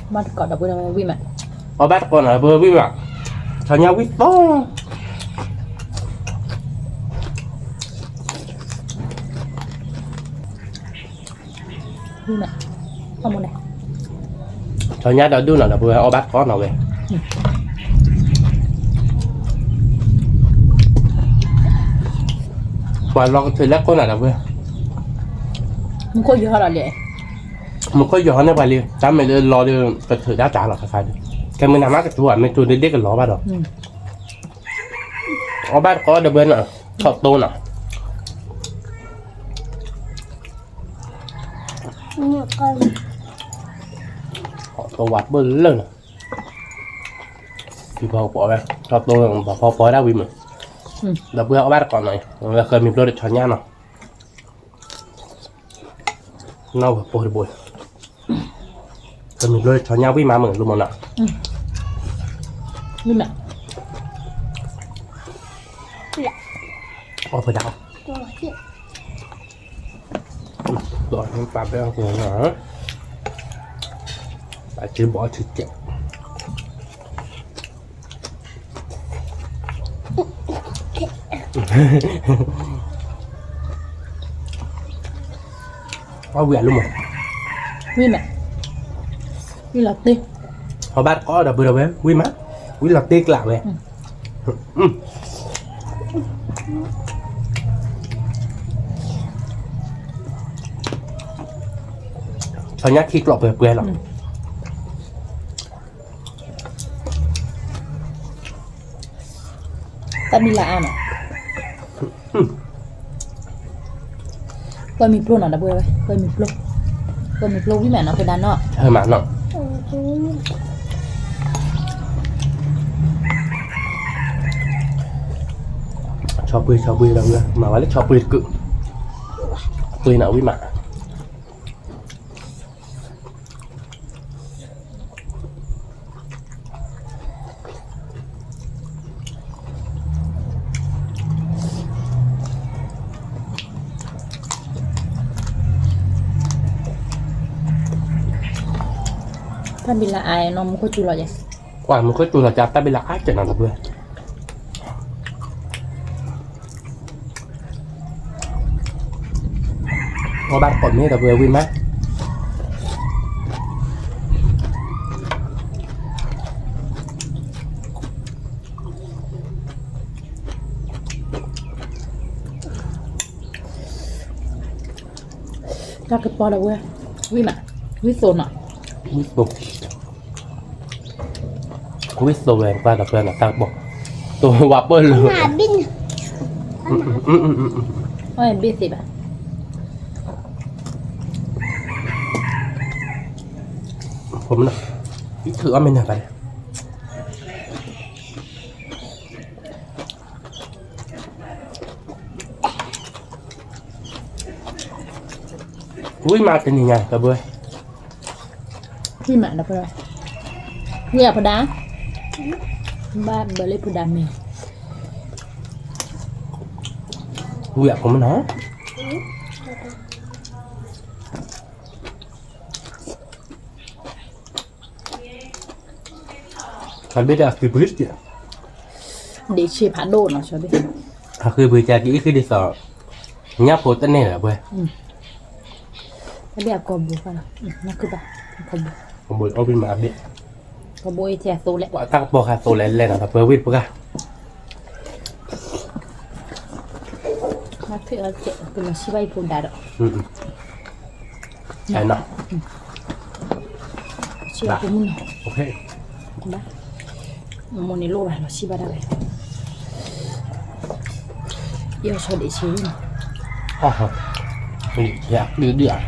မၤက့ၤလံ မၤတကိးဒီပုၢ်ဝဲၢ်ဝံၣ်မး, အီၣ်ဘၣ်တကိးနီၤ ဒီပုၢ်ဝဲၢ်ဝံၣ်မး, ဆီညၣ်ဝံၣ်သီ ဆီညၣ်ဒီဒူၣ်နီၤ ဒီပုၢ်ဝဲၢ် အီၣ်ဘၣ်တကိးနီၤဝဲ, ပှၤလီၤကထုးလၢကိၣ်နၤဒီပုၢ်ဝဲၢ်, မူခိၣ်ယီၤလီၤလံ, မူခိၣ်ယီၤန့ၢ်ပှၤလံ, တၢ်မ့ၢ်လၢလီၤဒီး ကထုးတၢ်တၢ်လီၤခါခါဒီး, ခဲမုၢ်နၤမ့ၢ်ကထုးဘၣ် မ့ၢ်ထုးဒ်ဒ့ၣ်ကလီၤဘၣ်ဒီး, အီၣ်ဘၣ်တကိးဒီပုၢ်ဝဲၢ်နီၤ, ထီၣ်တိနီၤ အီၣ်တိဝါပၢၢ်လၢာ်နီၤ, ဖံဖီကပီၤဝဲ ထီၣ်တိ ပှၤဖီပီၤဝဲဒၣ်ဝံၤမး, ဒီပုၢ်ဝဲၢ်အီၣ်ဘၣ်တကိးနီၤ, ဝဲဃၢမံၤပျိဒီးဆီညၣ်နီၤ, နီၢ်ဝဲပိာ်တဘိ, ဃၢမံၤပျိဒီးဆီညၣ်ဝံၣ်မးမး လိမၤနီၤ, အီၣ်ဖဲဒၣ် ဒီးပာ်ဖဲအီၤက့ၤနီၤ, ပာ်စုဘီထံကဲး, အီၣ်ဝံၣ်အလိမး, ဝံၣ်မး, ဝံၣ်လီၤတ့ၢ်, အီၣ်ဘၣ်တကိးဒီပုၢ်ဝဲၢ် ဝံၣ်မး, ဝံၣ်လီၤတ့ၢ်ကျးဝဲ ဆီညၣ်ခံကျိးပှဲၤပှဲၤလီၤ, တၢ်မံၤလၢအါနီၤ, ပှဲၤမံၤပျိနီၤ ဒီပုၢ်ဝဲၢ်, ပှဲၤမံၤပျိ, ပှဲၤမံၤပျိဝံၣ်မးနီၤ ဖိဒါနီၤ, ဟဲမးနီၤ, ဆီပှ့ၤ ဆီပှ့ၤဒီပုၢ်ဝဲၢ် မၤဝဲလၢဆီပှ့ၤတကုး, ပှ့ၤနီၤဝံၣ်မး တၢ်ဘံလၢအါနီၤ မူခိၣ်စူၤလီၤယဲ, ကွၢ်မူခိၣ်စူၤလီၤကၢ် တၢ်ဘံလၢအါကဲနီၤ ဒီပုၢ်ဝဲၢ် အီၣ်ဘၣ်တကိးမ့ၢ်ဒီပုၢ်ဝဲၢ်ဝံၣ်မး, တၢ်ကပီၤဒီပုၢ်ဝဲၢ်, ဝံၣ်မး, ဝံၣ်သိနီၤ, ဝံၣ်သိ, ဝံၣ်သိဝဲပှၢ်ဒီပုၢ်ဝဲၢ်နီၤ တၢ်ကပီၤ, တိဝါပၢၢ်လၢာ်, ဘ့ၣ်သ့ဘၣ်, ဖိမနုၤ, ယထုးအီၣ်မ့ၢ်နၤဘၣ်ဒီး ဝံၣ်မးတနံၤညါ ဒီပုၢ်ဝဲၢ်, ဝံၣ်မးဒီပုၢ်ဝဲၢ်, ဝံၣ်အဖိဒါ, ဘၣ်ဘၢလၢဖိဒါမ့ၢ်, ဝံၣ်အဖိမနုၤ, အဘ့ၣ်တၢ်အဃ့ဘုတက့ၢ်, ဒ့ဆ့ဖးဒိၣ်နီၤ, အဃ့ဘုကက့ၤအံၤဃ့ဒ်သိး ညၣ်ဖိတန့ၢ်လၢၤပှဲၤ, အဘ့ၣ်အကီၢ်ဘိ, ကီၢ်ဘိအီၣ်ဘ့ၣ်မးအဘ့ၣ်, ကီၢ်ဘိအံၤထဲသိလဲၣ်, တၢ်ကပီၤဃာ်သိလဲၣ်လဲၣ်နီၤ ဒီပုၢ်ဝဲၢ်ဝံၣ်တပှၢ် ကလီၤဆံဘၣ်ယဖိဒါဒီး, အဲနီၤ, ဆံဘၣ်ဖိမုၣ်နီၤ, ဘၣ်, မိၢ်န့ၣ်လိၣ်ဘၣ် လီၤဆံဘၣ်ဒၣ်ဝဲ, ယီၤဆီဒံးဆံနီၤ, ဒုဒုဧါ,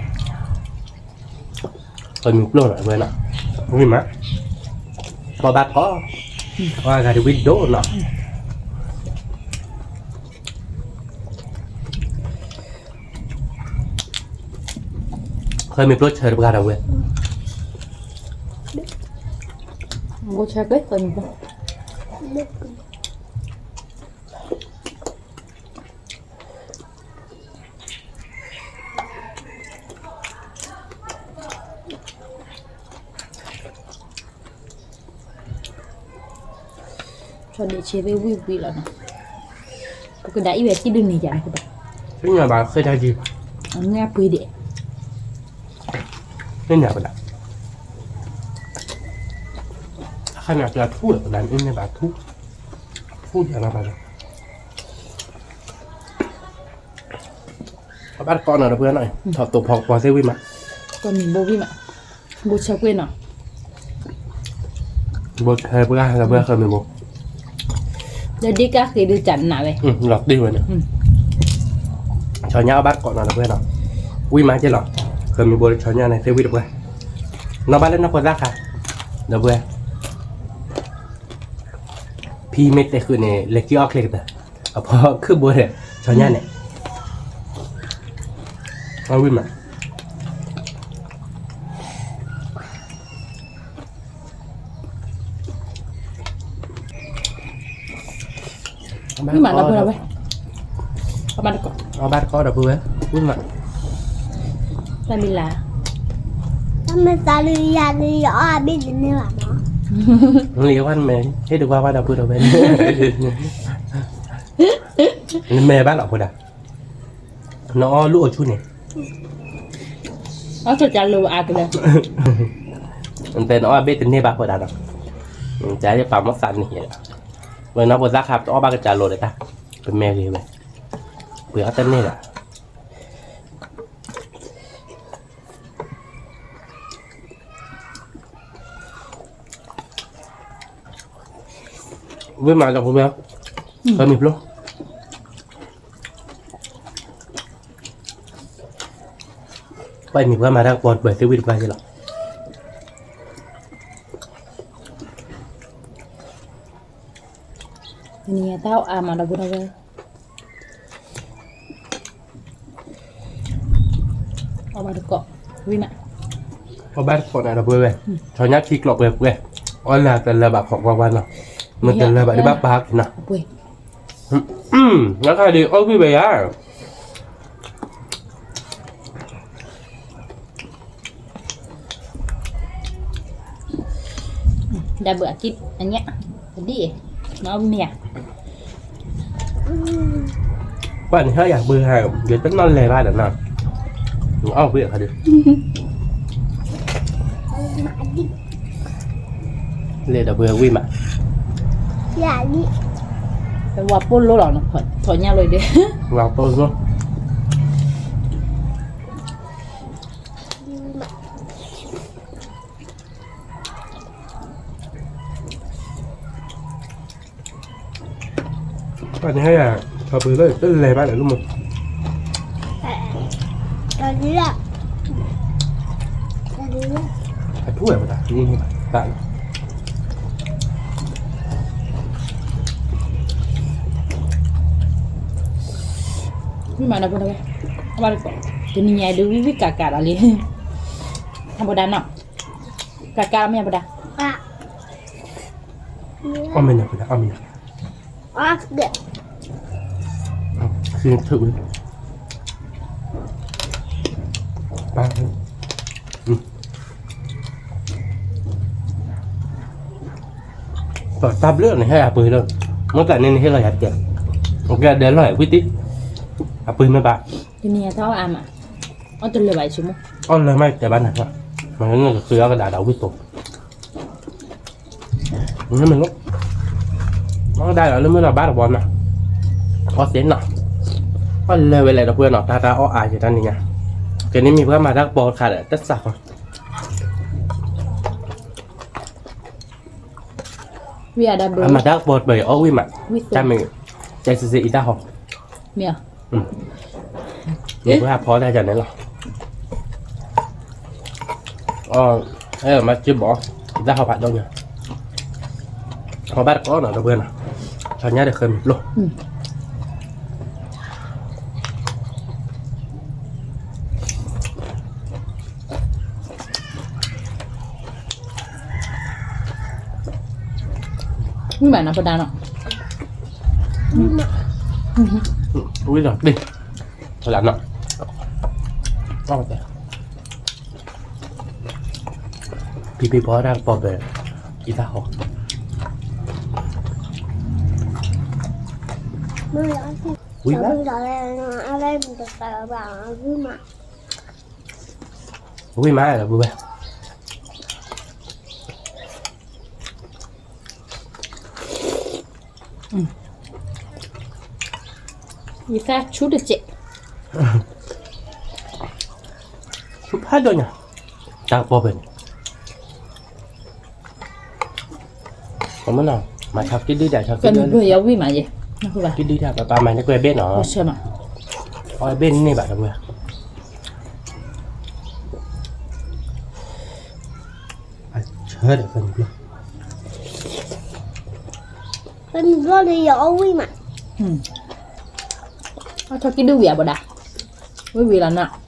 ပမံၤပျိၢ်နီၤဝဲနီၤ, ဝံၣ်မး, ပှၤဘၣ်တကိး, ပှၤဂၤတဝံၣ်ဒိၣ်နီၤ ဃဲမ့ၢ်ပျိဆၢတပှၢ်ဒီးဝဲ, ဘိဆၢကွ့ၢ်ဃဲမ့ၢ်ပျိ, ဆီဒံးဆ့သ့ၣ်ဝံၣ်ဝံၣ်လီၤနီၤ, ပကဒၣ်အံၤဝဲစံၣ်ဒုးန့ၢ်ယၤန့ၣ်, သ့ၣ်ညါဘၣ်ဃ့တၢ်က့ၤ, အငဲၢ်ပှ့ၤဒံး, သ့ၣ်ညါပဒၣ်, အခါန့ၣ်ပထူၣ်ဝဲပဒၣ်န့ၣ်န့ၣ်ဘၣ်ထူၣ်, ထူၣ်ယၤလီၤဘၣ်ဒီး အဘၣ်တကိးနီၤဒီပုၢ်ဝဲၢ်နီၤ, ထီၣ်သိးဖီကပီၤသ့ၣ်ဝံၣ်မး, ကီၢ်မံၤဘိဝံၣ်မး, ဘိဆၢကွ့ၢ်နီၤ, ဘိဆၢပှၢ်ဒီပုၢ်ဝဲၢ်ဃဲမ့ၢ်ဘိ, ဒီးဒ်ကါဃ့ဒုးတၢ်နးဝဲ, လီၤတံၢ်ဝဲန့ၣ်, ဆီညါအဘၣ်တကိးနီၤဒီပုၢ်ဝဲၢ်နီၤ, ဝံၣ်မးက့လီၤ, ဃဲမ့ၢ်ဘိဆီညါန့ၣ်သ့ၣ်ဝံၣ်တပှၢ်, နီၢ်ဘၣ်လၢနီၢ်ဖိသၣ်ခါ, ဒီပုၢ်ဝဲၢ် ဖံမ့ၢ်တဲဃုာ်န့ၣ် လဲၤကံအီၣ်ချ့ကတၢၢ်, အဖီခုၣ်ဘိဒီး ဆီညါန့ၣ်, အဝံၣ်မး, ဝံၣ်မးဒီပုၢ်ဝဲၢ်, အဘၣ်တကိးဒီပုၢ်ဝဲၢ်, ဝံၣ်မး, တၢ်မံၤလၢ်, တၢ်မ့ၢ်သးလၢယၤလၢယအီၣ်အဘ့ၣ်တန့ၢ်ဘၣ်မး, လၢယဝဲမ့ၢ် ဟ့ၣ်တကွၢ်ဘၣ်ဒီပုၢ်ဝဲၢ်, နမဲာ်ဘၣ်လီၤဖိဒၣ်, နအီၣ်လူၢ်အီၣ်ဆူၣ်န့ၣ်, အီၣ်ကၢ်လိၤအါကလဲၣ်, နတဲနအီၣ်အဘ့ၣ်တန့ၢ်ဘၣ်ဖိဒၣ်ဒီး, တၢ်ယပာ်မီၢ်သးန့ၣ်, ဝဲနီၢ်ဖိသၣ်ခါပတအီၣ်ဘၣ်ကစၢ်လိၤဒီးတၢ်, ပမဲာ်ဂ့ၤဝဲ, ပှ့ၤအီၣ်တန့ၢ်ဒီး ဝံၣ်မးဒီပုၢ်ဝဲၢ်, ပမံၤပျိ, ပှၤမံၤပှၢ်မၤတၢ်ကပီၤတပှဲၤသ့ၣ်ဝံၣ်တပှၢ်က့လီၤ, တနံၤအံၤတၢ်အီၣ်အါမးဒီပုၢ်ဝဲၢ်, အီၣ်ဘၣ်တကိး, ဝံၣ်မး, အီၣ်ဘၣ်တကိးန့ၣ်ဒီပုၢ်ဝဲၢ်, ဆီညါထံကျိးပှဲၤပှဲၤ, အီၣ်လၢတလၢဘၣ်ခိးကွၢ်ကွၢ်နီၤ, မ့ၢ်တလၢဘၣ်ဒုးဘၣ်ပာ်က့ၤနီၤ, အခါဒံးအီၣ်ဝံၣ်ဝဲယၤ ဒီပုၢ်ဝဲၢ်အကံၢ်အညၣ်, ဒ်အံၤ, နီၢ်မ့ၢ်ဧါ, ပှၤန့ၣ်ဟဲယၤဘုဟဲ, ယတနီၣ်လဲၤဘၣ်ဒီးနီၤ, အီၣ်ဝံၣ်အခါဒံး, လဲၤဒီပုၢ်ဝဲၢ်ဝံၣ်မး, ဝၤပိၢ်လိလီၤ, ထီၣ်ညၣ်လီၤဒီး, ဝၤပိၢ်လိ ပှၤန့ၣ်ဟဲယၤ, ပှၤပှ့ၤလၢတလဲၤဘၣ်လၢၤလၢမး, အထူၣ်ဝဲပတၢ်, တၢ်, ဝံၣ်မးဒီပုၢ်ဝဲၢ်, တနံၤညါဒုးဝံၣ်ဝံၣ်ကးကးဒီးလံ, အဘိဒၣ်နီၤ, ကးကးမ့ၢ်အဘိဒၣ်, အီၣ်မ့ၢ်နၤပဒၣ်, အီၣ်မ့ၢ်နၤ, အီၣ်, ထုးဝဲ, အီၣ်, တၢ်ဘျုးန့ၣ် ဟဲအပှ့ၤလၢ မ့ၢ်တၢ်န့ၣ်န့ၣ် ဟ့ၣ်လီၤယၤတဲ, ကဲဒဲးလီၤဝံၣ်တံၢ်, အပှ့ၤမ့ၢ်ဘၣ်, တနံၤအတၢ်အီၣ်အါမး, အီၣ်တလၢာ်ဘၣ်ဆိကမိၣ်, အီၣ်လၢာ်မးတဲဘၣ်နၤ, မ့ၢ်နကဃုအီၣ်ကဒါဒီးဝံၣ်တိၤ မ့ၢ်လီၤ, အီၣ်ကဒါဒီးလၢမုၢ်နီၤဘၣ်တဘီနီၤ, အီၣ်သ့နီၤ, အီၣ်လၢာ်ဝဲလဲၣ်ဒီပုၢ်ဝဲၢ်နီၤ, တၢ်တၢ်အီၣ်အါယတၢ်နံၤညါ, ကန့ၢ်မံၤပှၢ်မၤတၢ်ကပီၤတခါဒီး တၢ်စးဃီ အမၤတၢ်ကပီၤတပၢၤအီၣ်ဝံၣ်မး, တၢ်မ့ၢ်, တဲစ့စ့အံတၢ်ဟီ, မ့ၢ်, မ့ၢ်ပှၤဖီတၢ်ကန့ၣ်လီၤ, အ, အဲမၤစ့ဘီ, အံတၢ်ဟီဖးဒိၣ်ညါ, ဟီဘၣ်တကီနီၤဒီပုၢ်ဝဲၢ်နီၤ, ဆီညါဒီးဃၢမံၤပျိၢ် မ့ၢ်ဘၣ်နီၤပဒါနီၤ, ဝံၤဒီးတ့ၢ်, ပဒါနီၤ, ဖံဖံဖီတၢ်ကပီၤဘဲ, အံတၢ်ဟီ, ဝံၤဘၣ်, ဝံၤမးလၢပဝဲ ယသးဆူတစဲး, ဆူဖးဒိၣ်ညါ, တၢ်ကပီၤဖဲန့ၣ်, ကမနီၤ, မၤဆီကံဒုဒၣ်, ဆီကံဒု, ယဝံၣ်မးယဲ, ကံဒုဒၣ်, ပပာ်မၤန့ၢ်ကွဲးဘ့ၣ်နီၤ, အီၣ်ဘ့ၣ်န့ၢ်ဘၣ်တဝဲ, အဆၢဒီး ဖဲမုၢ်ဘျီၣ်ဒီးယအီၣ်ဝံၣ်မး, အဆီခံဒုဝံၣ်အဘၣ်ဒၣ်, ဝံၣ်ဝံၣ်လီၤနီၤ,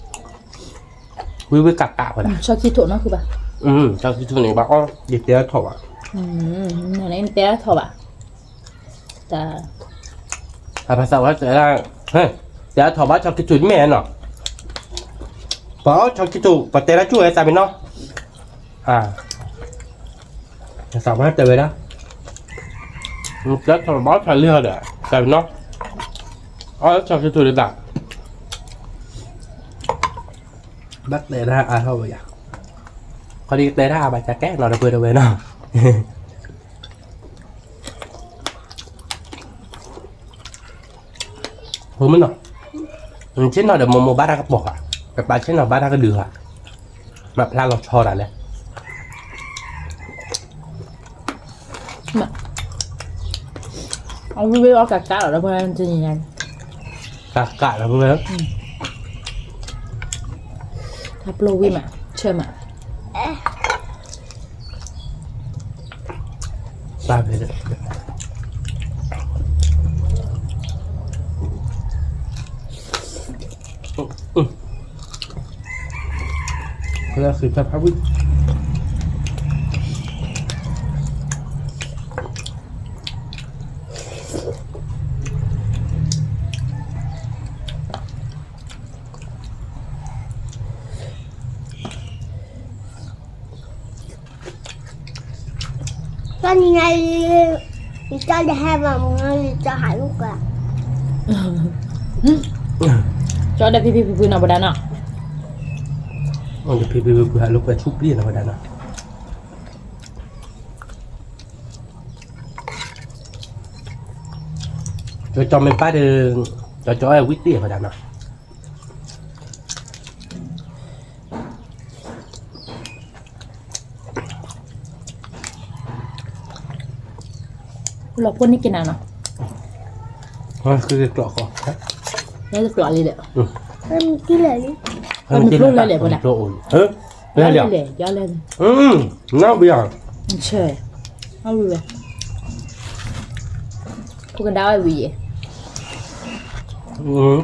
ဝံၣ်ဝံၣ်ကးကးဝဲဒၣ်, ဆီခံထိးနီၢ်ခုဘၣ်, ဆီခံထိးန့ၣ်ဘၣ်အီၣ် ယတဲထီၣ်ဘၣ်, နတဲထီၣ်ဘၣ်, တၢ်, အဘၣ်သးဝဲတဲဒၣ်, တဲထီၣ်ဘၣ်ဆီခံထိးမ့ၢ်နီၤ, ပှၤအီၣ်ဆီခံထိး ပတဲဒၣ်ကၠူၣ်ဝဲသးမ့ၢ်နီၤ, အ, သးဝဲတဲဝဲဒၣ်, တဲထီၣ်ဘၣ်ဆီလံဟီဒီး သးမ့ၢ်နီၤ, အီၣ်ဆီခံထိးဒၣ်, ဘၣ်တဲဒၣ်အါထီၣ်ဝဲယၤ, ခီဒ်တဲဒၣ်အါဘၣ်ကကဲနီၤ ဒီပုၢ်ဝဲၢ်နီၤ ဖိမုၣ်နီၤ, ဆ့ၣ်နီၤဒီးမိၢ်မိၢ်ဘၣ်တၢ်ကပီၤဘၣ်, ပပၢ်ဆ့ၣ်နီၤဘၣ်တၢ်ကဒုးဘၣ်, မၤဖျါလီၤဆီဒၣ်လဲၣ်, အဝံၣ်ဝံၣ်အီၣ်ကးကးလီၤ ဒီပုၢ်ဝဲၢ်တနံၤညါ, ကးကးလီၤပုၢ်ဝဲၢ်, တၢ်ပျိဝံၣ်မး ဆၢမး ပၢ်ဖဲလဲၣ်, လၢဃ့ဖးဖးဝံၣ် တနံၤညါအံၤ ယကၠီဒီးဟဲမၤမူနီၤ ယကၠီဟးလိာ်ကွဲ, ကၠီဒီးဖံဖံဖုဖုနီၤ ပဒၣ်နီၤ, ဖံဖံဖုဖုဟးလိာ်ကွဲဆူပျံၢ်နီၤ ပဒၣ်နီၤ, ကၠီကၠီမ့ၢ်ပၢ်ဒီး ကၠီကၠီအဲၣ်ဝံၣ်တ့ၢ် ပဒၣ်နီၤ. လီၤဖိန့ၢ်က့ၤနၤနီၤ, ကျီၢ်ဃီ, လၢကျီၢ်လံဒီး, မ့ၢ်ကျိၣ်လဲၣ်လံ, မ့ၢ်ကျိၣ်အိၣ်လံ, လၢလဲၣ်, ယီလဲၣ်, နဘၣ်, ဆဲး, အဝံၣ်ဝဲ, ဖိကဒါဝဲဝံၣ်ယဲ,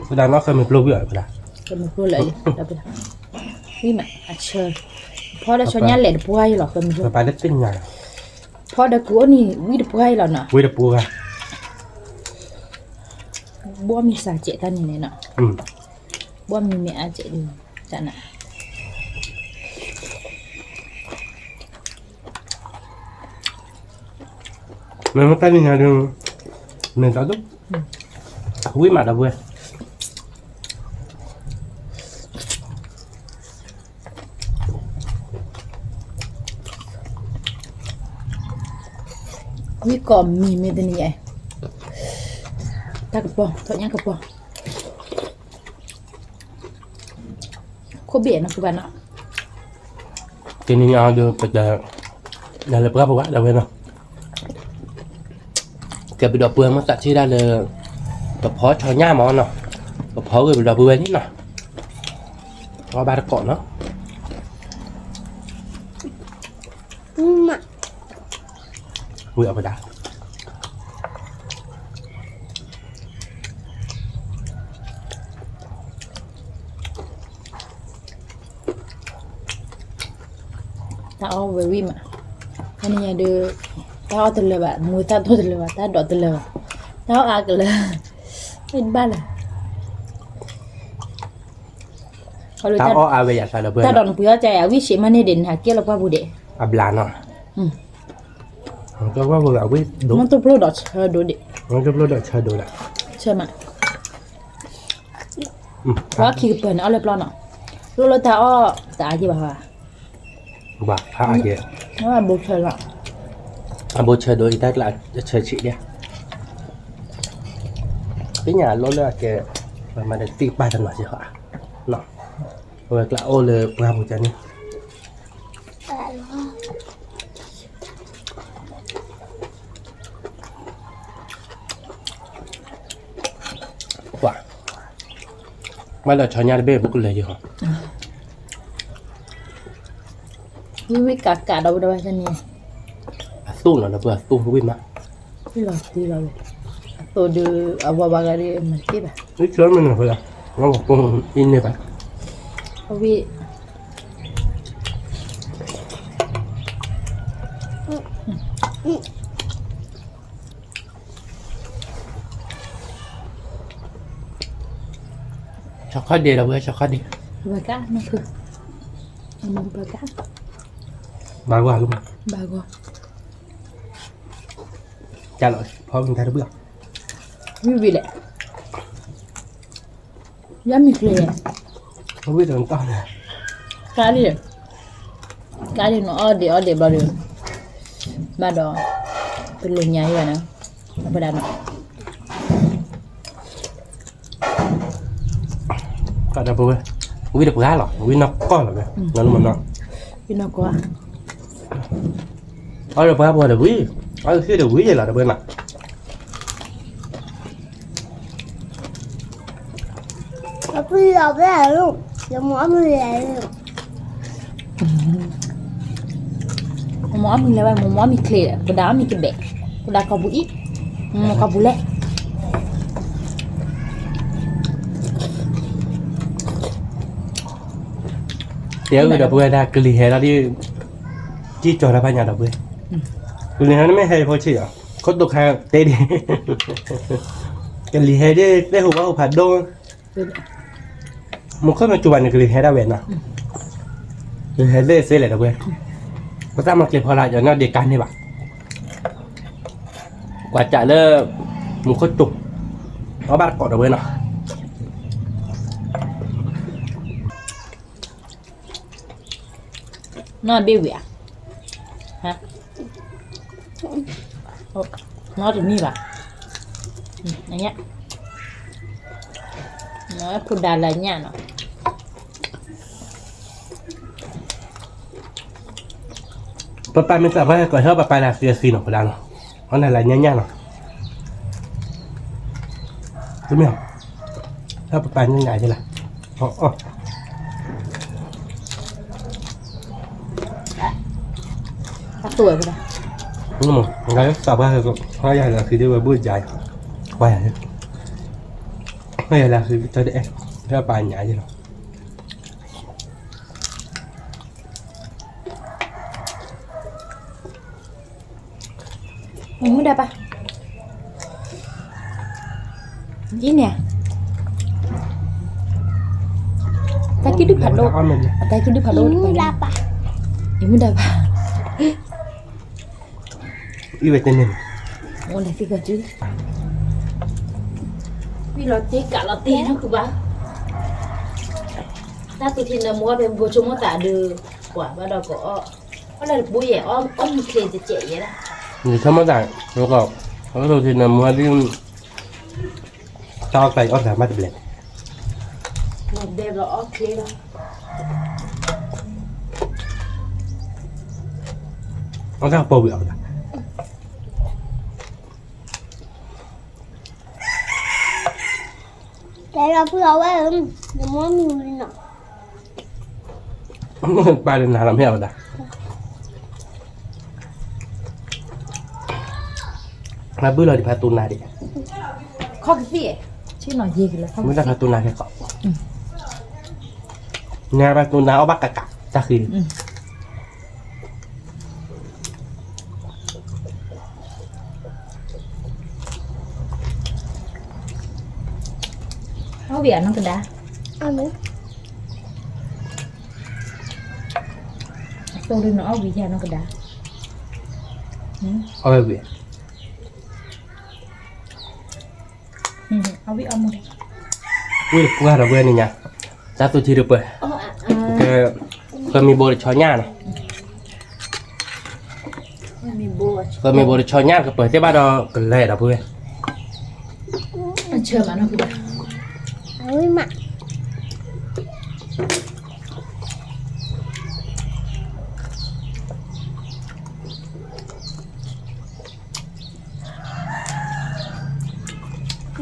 ကဒါနီၢ်ဃဲမ့ၢ်ကျိၣ်ဝံၣ်အီၤ, မ့ၢ်ကျိၣ်လၢာ်လံ, ဝံၣ်မးအဆၢ, ဖီဒီးဆီညါလဲၤတပှၢ်ယလီၤ, ဖီဒီးကုအိၣ်န့ၣ် ဝံၣ်တပှၢ်ယလီၤနီၤ, ဝံၣ်တပှၢ်, ဘီမံၤစၢ်စဲးတၢ်န့ၣ်န့ၣ်နီၤ, ဘီမံၤမ့ၢ်အါစဲးဒ်, တၢ်နၤ, မ့ၢ်တၢ်လံညါဒုး မ့ၢ်တၢ်ဒိၣ် ဝံၣ်မးဒီပုၢ်ဝဲၢ် ဝံၣ်ကိးမံၤမ့ၢ်တနံၤညါ တၢ်ကပီၤ ထီၣ်ညၣ်ကပီၤ ခိၣ်ဘ့ၣ်နီၤ ခိၣ်ဘ့ၣ်နီၤ တနံၤညါဒုး ပတ ဒၣ်လၢပှၢ်ပူၤဘၣ် ဒီပုၢ်ဝဲၢ်နီၤ ကဲပဒီပုၢ်ဝဲၢ်မ့ၢ်သးထံၣ်ဒၣ်လၢ ပဖီထီၣ်ညၣ်မးနီၤ ပဖီဂ့ၤပဒီပုၢ်ဝဲၢ်လံနီၤ အီၣ်ဘၣ်တကိးနီၤ ဝံၣ်အီၣ်ပဒၣ် တၢ်အီၣ်ဝဲဝံၣ်မး တနံၤညါဒုး တၢ်အီၣ်တလၢာ်ဘၣ် မူၤသၣ်ဒိၣ်တလၢာ်ဘၣ် တၢ်ဒိးတလၢာ်ဘၣ် တၢ်အီၣ်အါကလၢာ် တဘၣ်လၢာ် တၢ်အီၣ်အါဝဲယၤသးဒီပုၢ်ဝဲၢ် တၢ်ဒိးနပှ့ၤအီၣ်ကါ အဝံၣ်ဆံးမးန့ၢ်ဒံး နဟးကဲလီၤပှၢ်ပူၤဒံး အဘျါနီၤ ကဲပှၢ်ပူၤလၢအဝံၣ်ဒိၣ် မ့ၢ်တဖျိဒီးဆၢဒိၣ်ဒံး မ့ၢ်တဖျိဒီးဆၢဒိၣ်ဒံး ဆၢမး ပှၤခံကပၢၤန့ၣ် အီၣ်လၢပျီနီၤ လိၣ်လၢတၢ်အီၣ်တအါက့ဘၣ် ဘၣ်ဖးအါက့ ဘိဆၢလီၤ အဘိဆၢဒိၣ်အံၤတၢ်ကျးဆၢဆံးဒံး သ့ၣ်ညါအလိၣ်လၢအကဲ ပမၤဒီးတံၢ်ကပၢ်တနီၤစ့ၢ်ကီး အဝဲကျးအိၣ်လၢပှၢ်ပူၤကန့ၣ် ပှၤ မ့ၢ်ဒီးဆီညါတဘ့ၣ်ဘူးကလၢာ်ယီၤ ဝံၣ်ဝံၣ်ကးကးဒီးဝဲဒၣ်ဝဲန့ၣ် အသိၣ်လီၤဒီးပှၤအသိၣ် ဝံၣ်မး ဝံၣ်လီၤသံလီၤဝဲ အသိၣ်ဒုး အဝၤဝၤဂၤဒုး မၤတသ့ဘၣ် ဝံၣ်ဆီမ့ၢ်နၤဃိလီၤ ငါဝၤပိာ်အံၤန့ၣ်ဘၣ် ဝံၣ် ဆီခီၣ်ဒ့ဒီးဝဲ ဆီခီၣ်ဒ့ ဘၣ်ကါ နဖု ဘၣ်ကါ ဘၣ်ဂီၤလီၤ ဘၣ်ဂီၤ ကၢ်လီၤ ဖီမ့ၢ်တၢ်တဘၣ် ဝံၣ်ဝံၣ်လဲၣ် ယမ့ၢ်ကျဲၤ ဝံၣ်တၢ်တၢ်န့ၣ် ကါလံ ကါလံနီၤ အီၣ်ဒံးအီၣ်ဒံးဘျီဒီး ဘၣ်ဒီး တလိၣ်ညါယၤနီၤ အပဒၣ်နီၤ ကဒီပုၢ်ဝဲၢ် ဝံၣ်တပှၢ်လီၤ ဝံၣ်နီၢ်ကီၢ်လီၤဝဲ နီၢ်လီၤမနီၤ ဝံၣ်နီၢ်ကီၢ် အီၣ်တပှၢ်ပှၢ်ဒီးဝံၣ် အီၣ်သ့ၣ်ဒီးဝံၣ်ယဲလီၤတပှၢ်နီၤ အီၣ်မ့ၢ်လဲၣ် မ့ၢ်အီၣ်မ့ၢ်လဲၣ်ဝဲ မ့ၢ်အီၣ်မ့ၢ်ချ့ ပဒၣ်အီၣ်မ့ၢ်ကဘဲၣ် ပဒၣ်ကီၢ်ပူၤအံၤ မ့ၢ်ကီၢ်ပူၤလဲၣ် တဲအဂ့ၢ်ဒီပုၢ်ဝဲၢ်ဒၣ် ကလံၤဟဲလီၤဒ် ကံၢ်ကၠီၤတၢ်ဖးညါဒီပုၢ်ဝဲၢ် ကလံၤဟဲနမ့ၢ်ဟဲဖိဆံးလီၤ ခိၣ်တိခါတဲဒ် ကလံၤဟဲဒ် သ့ၣ်ဟူးဘၣ်ဟူးဖးဒိၣ် မူခိၣ်မ့ၢ်စူၤဘၣ်န့ၣ် ကလံၤဟဲဒၣ်ဝဲနီၤ ကလံၤဟဲသ့ၣ်သ့ၣ်လဲၣ်ဒီပုၢ်ဝဲၢ် ပသးမၤကျဲၤဖီလာ် ယနီၢ်ဒ့ကါန့ၢ်ဘၣ် ကွၢ်စးလၢ မူခိၣ်စူၤ အီၣ်ဘၣ်တကိးဒီပုၢ်ဝဲၢ်နီၤ နီၢ်ဘ့ၣ်ဝံၤဧါ နီၢ်တနံၣ်ဘၣ် အညၣ် ဖိဒါလၢအညၣ်နီၤ ပပၢ်မ့ၢ်သးပှၢ်ကီးဟဲ ပပၢ်လၢအဃံအဃံနီၤ ဖိဒါနီၤ အီၣ်နၤလၢညၣ်ညၣ်နီၤ တမ့ၢ် ဟဲပပၢ်ညၣ်ညၣ်ယဲလီၤ အီၣ် အသိၣ်ဝဲဖိဒါ သးပှၢ်ကီး ဟဲယၤလၢအဃံဒ်ဝဲဘိၣ်ယၤ ကွၢ်ယၤ ဟဲယၤလၢအဃံတၢ်တအဲၣ် ဟဲပပၢ်ညၣ်ယဲလီၤ မူဒါပၢ် အံၤန့ၣ် တၢ်ကံၣ်ဒုးဖးဒိၣ် အတၢ်ကံၣ်ဒုးဖးဒိၣ်တပၢ် အံၤမူဒါပၢ် အံၤဝဲတန့ၢ်န့ၣ် အိၣ်လဲၤသံကတုၤ, ဝံၤလီၤတ့ကးလီၤတ့နီၢ်ဃုဘၣ်, တၢ်သူၣ်ထံနၢမူအီၣ်ဖဲဘိဆိကမိၣ်သးဒုး, ပှၤဘၣ်ဒီးကအီၣ်, အီၣ်လၢတပူၤယဲၢ်, အီၣ်မ့ၤချ့တစဲးယဲၢ်ဒၣ်, ယဆိကမိၣ်သး, အီၣ်သူၣ်ထံနၢမူအီၣ်ဒုး, တၢ်အီၣ်ကျါယအီၣ်သးမးတဘျဲၣ်, ဘဲဘျီအီၣ်ချ့လီၤ, အီၣ်တၢ်ကပီၤဝံၤအီၣ်သး တဲလီၤပှၤဝဲဧၢ, နမိၢ်မံၤဝံၤနီၤ, ပၢ်လၢနၤလီၤမ့ၢ်အဝဲဒၣ်, နဘုၣ်လီၤဒံးဖးတူနၤဒံး, ခီကသံၣ်, မ့ၢ်တၢ်ဖးတူနၤခဲခီ, နၤဖးတူနၤအီၣ်ဘၣ်ကးကးတၢ်ဃံ အီၣ်ဝံၤအနီၢ်ကဒါ, အသိဒုးနအီၣ်ဝံၤယၤနီၢ်ကဒါ, အီၣ်ဝံၤ, အီၣ်ဝံၤအီၣ်မူ, ဝံၤတပှၢ်ဒီပုၢ်ဝဲၢ်န့ၣ်ညါ, တၢ်သူၣ်ထံတပၢၢ်, ကမံၤဘိတဆီညါနီၤ ကမံၤဘိတဆီညါ ကပၢၤသ့ၣ်ဘၣ်ဒီးကလဲၤဒီပုၢ်ဝဲၢ်, အဆၢမးနီၢ်ကဒါ, အဝံၤမး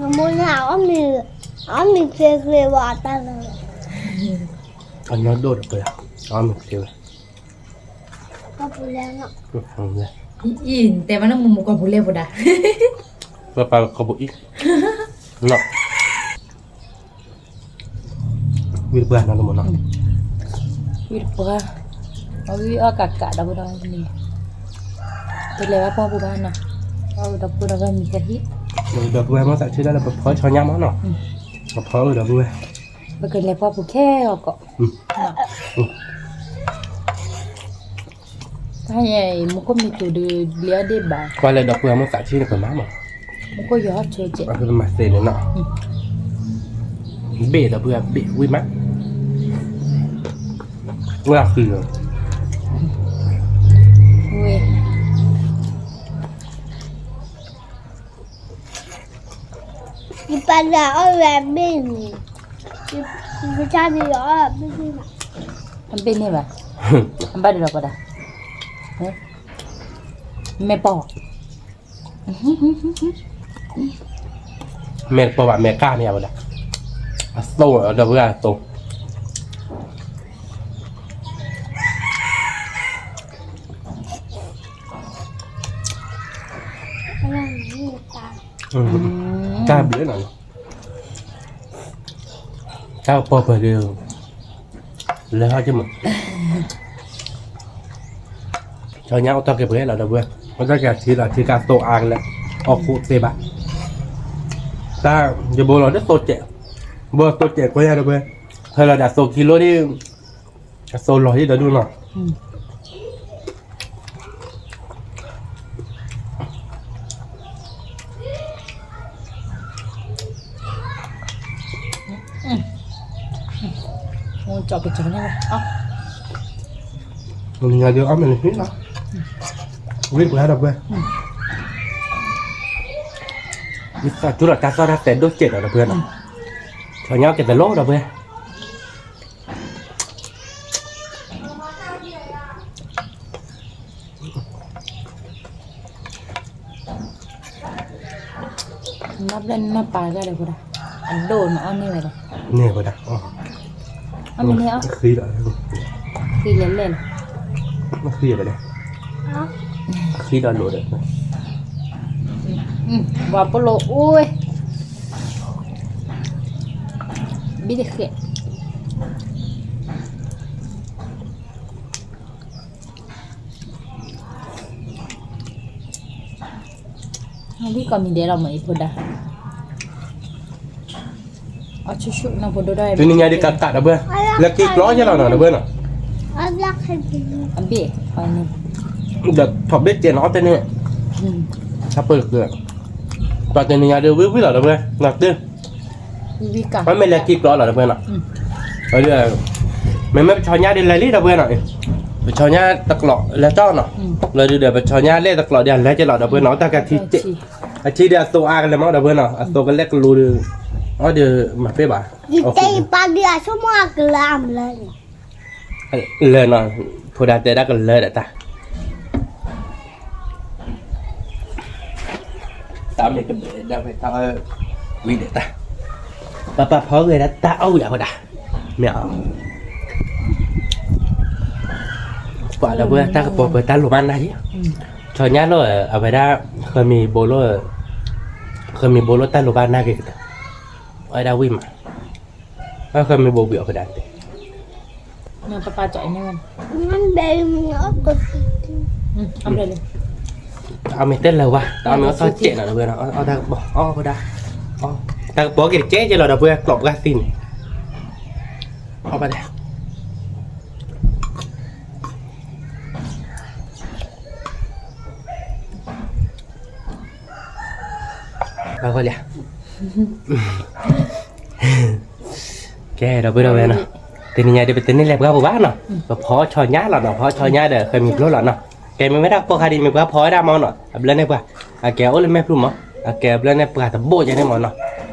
နမိၢ်န့ၣ် အီၣ်မ့ၤချ့ချ့ဝဲတၢ်လၢ, အညီဒိၣ်ဒီးပှဲၤ, အီၣ်မ့ၤချ့ဝဲ, ကီၢ်ပူၤလဲၣ်, အံၤ နတဲမးလၢမူမူကီၢ်ပူၤလဲၣ်ပှၤဒၣ်, ပပာ်ကီၢ်ပူၤအံၤ, ဝံၤတပှၢ်နီၤတမ့ၢ်နီၤ, ဝံၤတပှၢ်, အဝံၤအီၣ်ကးကးဒီပုၢ်ဒီဝဲၢ်န့ၣ်, တလဲၤဘၣ်ပှၢ်ပူၤဘၣ်နီၤ, အီၣ်ဒီပုၢ်ဒီဝဲၢ်မံၤကဟံၣ်, ဒီပုၢ်ဝဲၢ်မ့ၢ်သးဆၢဒၣ်လၢပဖီဆီညါမးနီၤ, ပဖီအၢဒီပုၢ်ဝဲၢ်, ပကလဲၤပှၢ်ပူၤခဲအီၤကီး, တၢ်ယဲအံၤ မူခိၣ်မံၤထူးဒုး ဘျံးအီၣ်ဒ့ၣ်ဘၣ်, ကွၢ်လၢဒီပုၢ်ဝဲၢ်မ့ၢ်သးဆၢန့ၣ် ပမၤမး, မူခိၣ်ယီၤဆိကဲး, ပမၤသ့န့ၣ်နီၤ, ဘ့ၣ်ဒီပုၢ်ဝဲၢ်ဘ့ၣ်ဝံၣ်မး, ဝဲအဃံလီၤ, ဝဲ ယပာ်လၢအီၣ်ဝဲအဘ့ၣ်န့ၣ်, ယကစၢ်န့ၣ်ယအီၣ်အဘ့ၣ်န့ၣ်ဘၣ်, အဘ့ၣ်န့ၣ်ဘၣ်, အဘၣ်ဒုးဒီးပှၤဒၣ်, မဲာ်ပီၢ်, မဲာ်တပီၢ်ဘၣ် မဲာ်ကၢ်မ့ၢ်အဝဲဒၣ်, အသိဒီပုၢ်ဝဲၢ်အသိ တၢ်ဘျုးနီၤ, တၢ်ကပီၤပှဲၤဒုး, လဲၤဟီၣ်က့ၤမး, ဆီညါအိၣ်တ့ၢ်က့ၤပှဲၤလီၤဒီပုၢ်ဝဲၢ်, အိၣ်တ့ၢ်က့ၤအထံလီၤထံကါသိအါကလဲာ်, အီၣ်ခိၣ်သ့ဘၣ်, တၢ်ယဘိလီၤဒ်သိကဲး, ဘိသိကဲးကွဲယါဒီပုၢ်ဝဲၢ်, ဟဲလီၤဒၣ်သိခံလိဒ် အသိလီၤဟံၣ်ဒီဒူၣ်နီၤ, ကၠီကၠီန့ၣ်, ညါဒုးအီၣ်မ့ၤန့ၣ်ဟံၣ်လီၤ, ဝံၣ်ပှဲၤဒီပုၢ်ဝဲၢ်, ယသးတူၢ်လီၤတၢ်သီၣ်တၢ်သဲဒိၣ်စဲးဒီးဒီပုၢ်ဝဲၢ်နီၤ, ဆီညါက့ၤတလိၣ်ဒီပုၢ်ဝဲၢ် နီၢ်ဘျဲၣ်နီၢ်ပာ်ဂၤဒီးဝဲဒၣ်, အဒိၣ်န့ၣ်အီၣ်န့ၢ်ဝဲဒီး, အမ့ၢ်န့ၣ်အီၣ်, ဃံလီၤ, ဃံလဲၤလဲၣ်လီၤ, ဃံဝဲဒၣ်, ဃံဒီးလိာ်ဒီး, ပှၤပလိာ်အိၣ်, ဘံၣ်တဃဲး အဝံၣ်ကီးမံၤဒဲးလီၤမ့ၢ်အံၤဖိဒါ, အဆူၣ်ဆူၣ်နီၢ်ဖိဒိၣ်ဒၣ်, တနံၤညါဒ်ကးကးဒီပုၢ်ဝဲၢ်, လၢက့ၤကျီယဲလီၤနီၤဒီပုၢ်ဝဲၢ်နီၤ, အဘ့ၣ်, ဒီးထီၣ်ဘ့ၣ်ကဲနီၤအီၣ်တဲန့ၣ်, ပၢ်တနံၤညါဒုးဝံၣ်ဝံၣ်လီၤ ဒီပုၢ်ဝဲၢ်နီၤ, အမ့ၢ်လဲၤက့ၤကျိးလီၤ ဒီပုၢ်ဝဲၢ်နီၤ, မ့မ့ၢ်ပဆီညါဒုးလဲၤလံ ဒီပုၢ်ဝဲၢ်နီၤ, ပဆီညါတကျိးလဲၤတီၢ်နီၤ, လၢဒုးဒီး ပဆီညါလဲၤတကျိးဒုး အလဲၤက့ၤလီၤ ဒီပုၢ်ဝဲၢ်နီၤ, တၢ်ကထံၣ် အထံၣ်ဒုးအသိးအါကလဲာ်မး ဒီပုၢ်ဝဲၢ်နီၤ, အသိးကလဲာ်ကလူးဒုး, အီဒုးမၤပ့ၢ်ဘၣ်, ပၢ်ဒုးအဆိကမိၣ်အကလၢအမလၢ လၢနီၤ, ဖိဒါတဲဒၣ်ကလၢဒီးတၢ် တၢ်မ့ၢ်ကဒဲဒၣ်ဖဲတၢ်အီၣ်ဝံၤဒီးတၢ်, ပၢ်ပၢ်ဖီဂဲၤဒၣ်တၢ်အီၣ်ဝံၤအဃိဒၣ်, မ့ၢ်အီၤ, ပှၤဒီပုၢ်ဝဲၢ်တၢ်ကပီၤပၢၤတၢ်လိၣ်ဘၣ်နၢ်က့ၤ, ဆီညါလီၤ အဝဲဒၣ်, ဃၢမံၤဘိလီၤ, ဃၢမံၤဘိလီၤတၢ်လိၣ်ဘၣ်နၢ်က့ၤကတၢၢ်, အီၣ်ဝဲဒၣ်ဝံၣ်မး, ဃၢမံၤဘိဝံၤအဃိဒၣ်, ပၢ်ပၢ်ကၠီန့ၣ်ဝဲ အမ့ၢ်တဲလၢၤဝဲ တၢ်အီၣ်မ့ၢ်အီၣ်ထီၣ်စဲးနီၤ ဒီပုၢ်ဝဲၢ်နီၤ, အီၣ်တၢ်ကပီၤ အီၣ်ဝဲဒၣ်, တၢ်ကပီၤက့ၤတကဲကဲလီၤ ဒီပုၢ်ဝဲၢ် ကျိးပှၢ်သံန့ၣ်, အီၣ်ဘၣ်ဒဲး, ဘၣ်ဂီၢ်လံ ကဲ ဒီပုၢ်ဝဲၢ်နီၤ, တနံၤညါဒ်ပတန့ၢ်လဲၤပှၢ်ပူၤဘၣ်နီၤ, ပဖီဆီညါလီၤနီၤ, ဖီဆီညါဒီး ဃၢမံၤဘိလီၤနီၤ, ကဲ မ့ၢ်ဝဲဒၣ်ကိးခါဒ် မ့ၢ်ပှၤဖီဝဲဒၣ်မးနီၤ, အဘျီန့ၣ်ပှၤ, အကဲအိၣ်လၢမဲာ်ဖျူၣ်မး, အကဲအဘျီန့ၣ်ပှၤတဘိၣ်ယဲန့ၣ်မးနီၤ,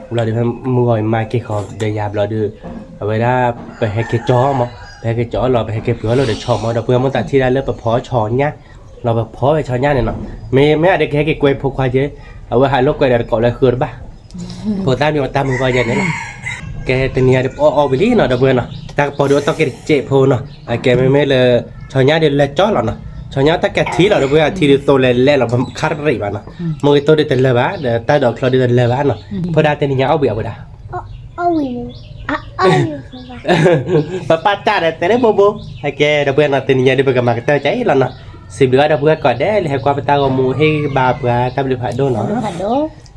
ဘျီဒ်မုၢ်ဂီၤမၤက့ၤဃီၤဒီးယၤဘျီဒုး, အဝဲဒၣ် ပဟဲက့ၤကၠီမး, ပဟဲက့ၤကၠီလီၤ ပဟဲက့ၤပှ့ၤအီၣ်လၢဒီးဆီမး, ဒီပုၢ်ဝဲၢ်မိၢ်သးထံၣ်ဒၣ်လၢပဖီဆီညါ, လီၤပဖီဝဲဆီညါန့ၣ်နီၤ, မ့ၢ်မ့ၢ်အဒဲကဟဲက့ၤကွဲးဖိခွါက့ၤ, အဝဲဟးလိာ်ကွဲးဒီးတကိးလၢဃုတဘၣ် ဖိသၣ်မံၤအတၢ်မုၢ်ဂီၤယဲန့ၣ်လီၤ, ကဲတနံၤညါဒ်ပအီၣ်အီၣ်ဝံၤလံနီၤ ဒီပုၢ်ဝဲၢ်နီၤ, တၢ်ကပီၤဒုးအီၣ်တီၢ်က့ၤတစဲးဖိနီၤ, အကဲမ့မ့ၢ်လၢ, ဆီညါဒ်လဲၤကၠီလီၤနီၤ, ဆီညါတၢ်ကထံလီၤ ဒီပုၢ်ဝဲၢ် အထံဒုးသိးလဲၤလဲၤလီၤ ခါတရံးဘၣ်နီၤ, မိၢ်ဂ့ၤတိၢ်ဒုးတလၢဘၣ် ဒီးတၢ်ဒိးချီဒုးတလၢဘၣ်နီၤ, ဖိဒါတနံၤညါအီၣ်ဝံၤအဝဲဒၣ် ပပၢ်တၢ်ဒီးတဲလၢဘိဘိ, အကဲ ဒီပုၢ်ဝဲၢ်နီၤ တနံၤညါဒ်ပကမၤကတၢၢ်ကဲအံၤလီၤနီၤ, စံးဘျုးဘၣ်ဒီပုၢ်ဝဲၢ်ကိးဂၤဒဲးလၢဟဲကွၢ်ပတၢ်ဂီၤမူ ဟ့ၣ်ဂံၢ်ဘါပှၤတၢ်ဘျုးဖးဒိၣ်နီၤ,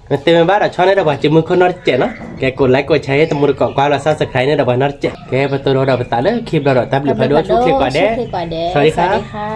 မ့တမ့ၢ်ဘၣ်ဒီးဆီန့ၣ်ဒီးပှၤစုမုၢ်ခိၣ်နီတစဲးနီၤ, ကဲ ကိး like ကိး share တမူတကိးကွၢ်လီၤ subscribe န့ၣ်ဒီးပှၤနီတစဲး, ကဲ ပတိၢ်ဒီးပသးလၢခံဘျီဒီး တၢ်ဘျုးဖးဒိၣ်ဆူၣ်ချ့ကိးဂၤဒဲး, စဝၤဒံခါ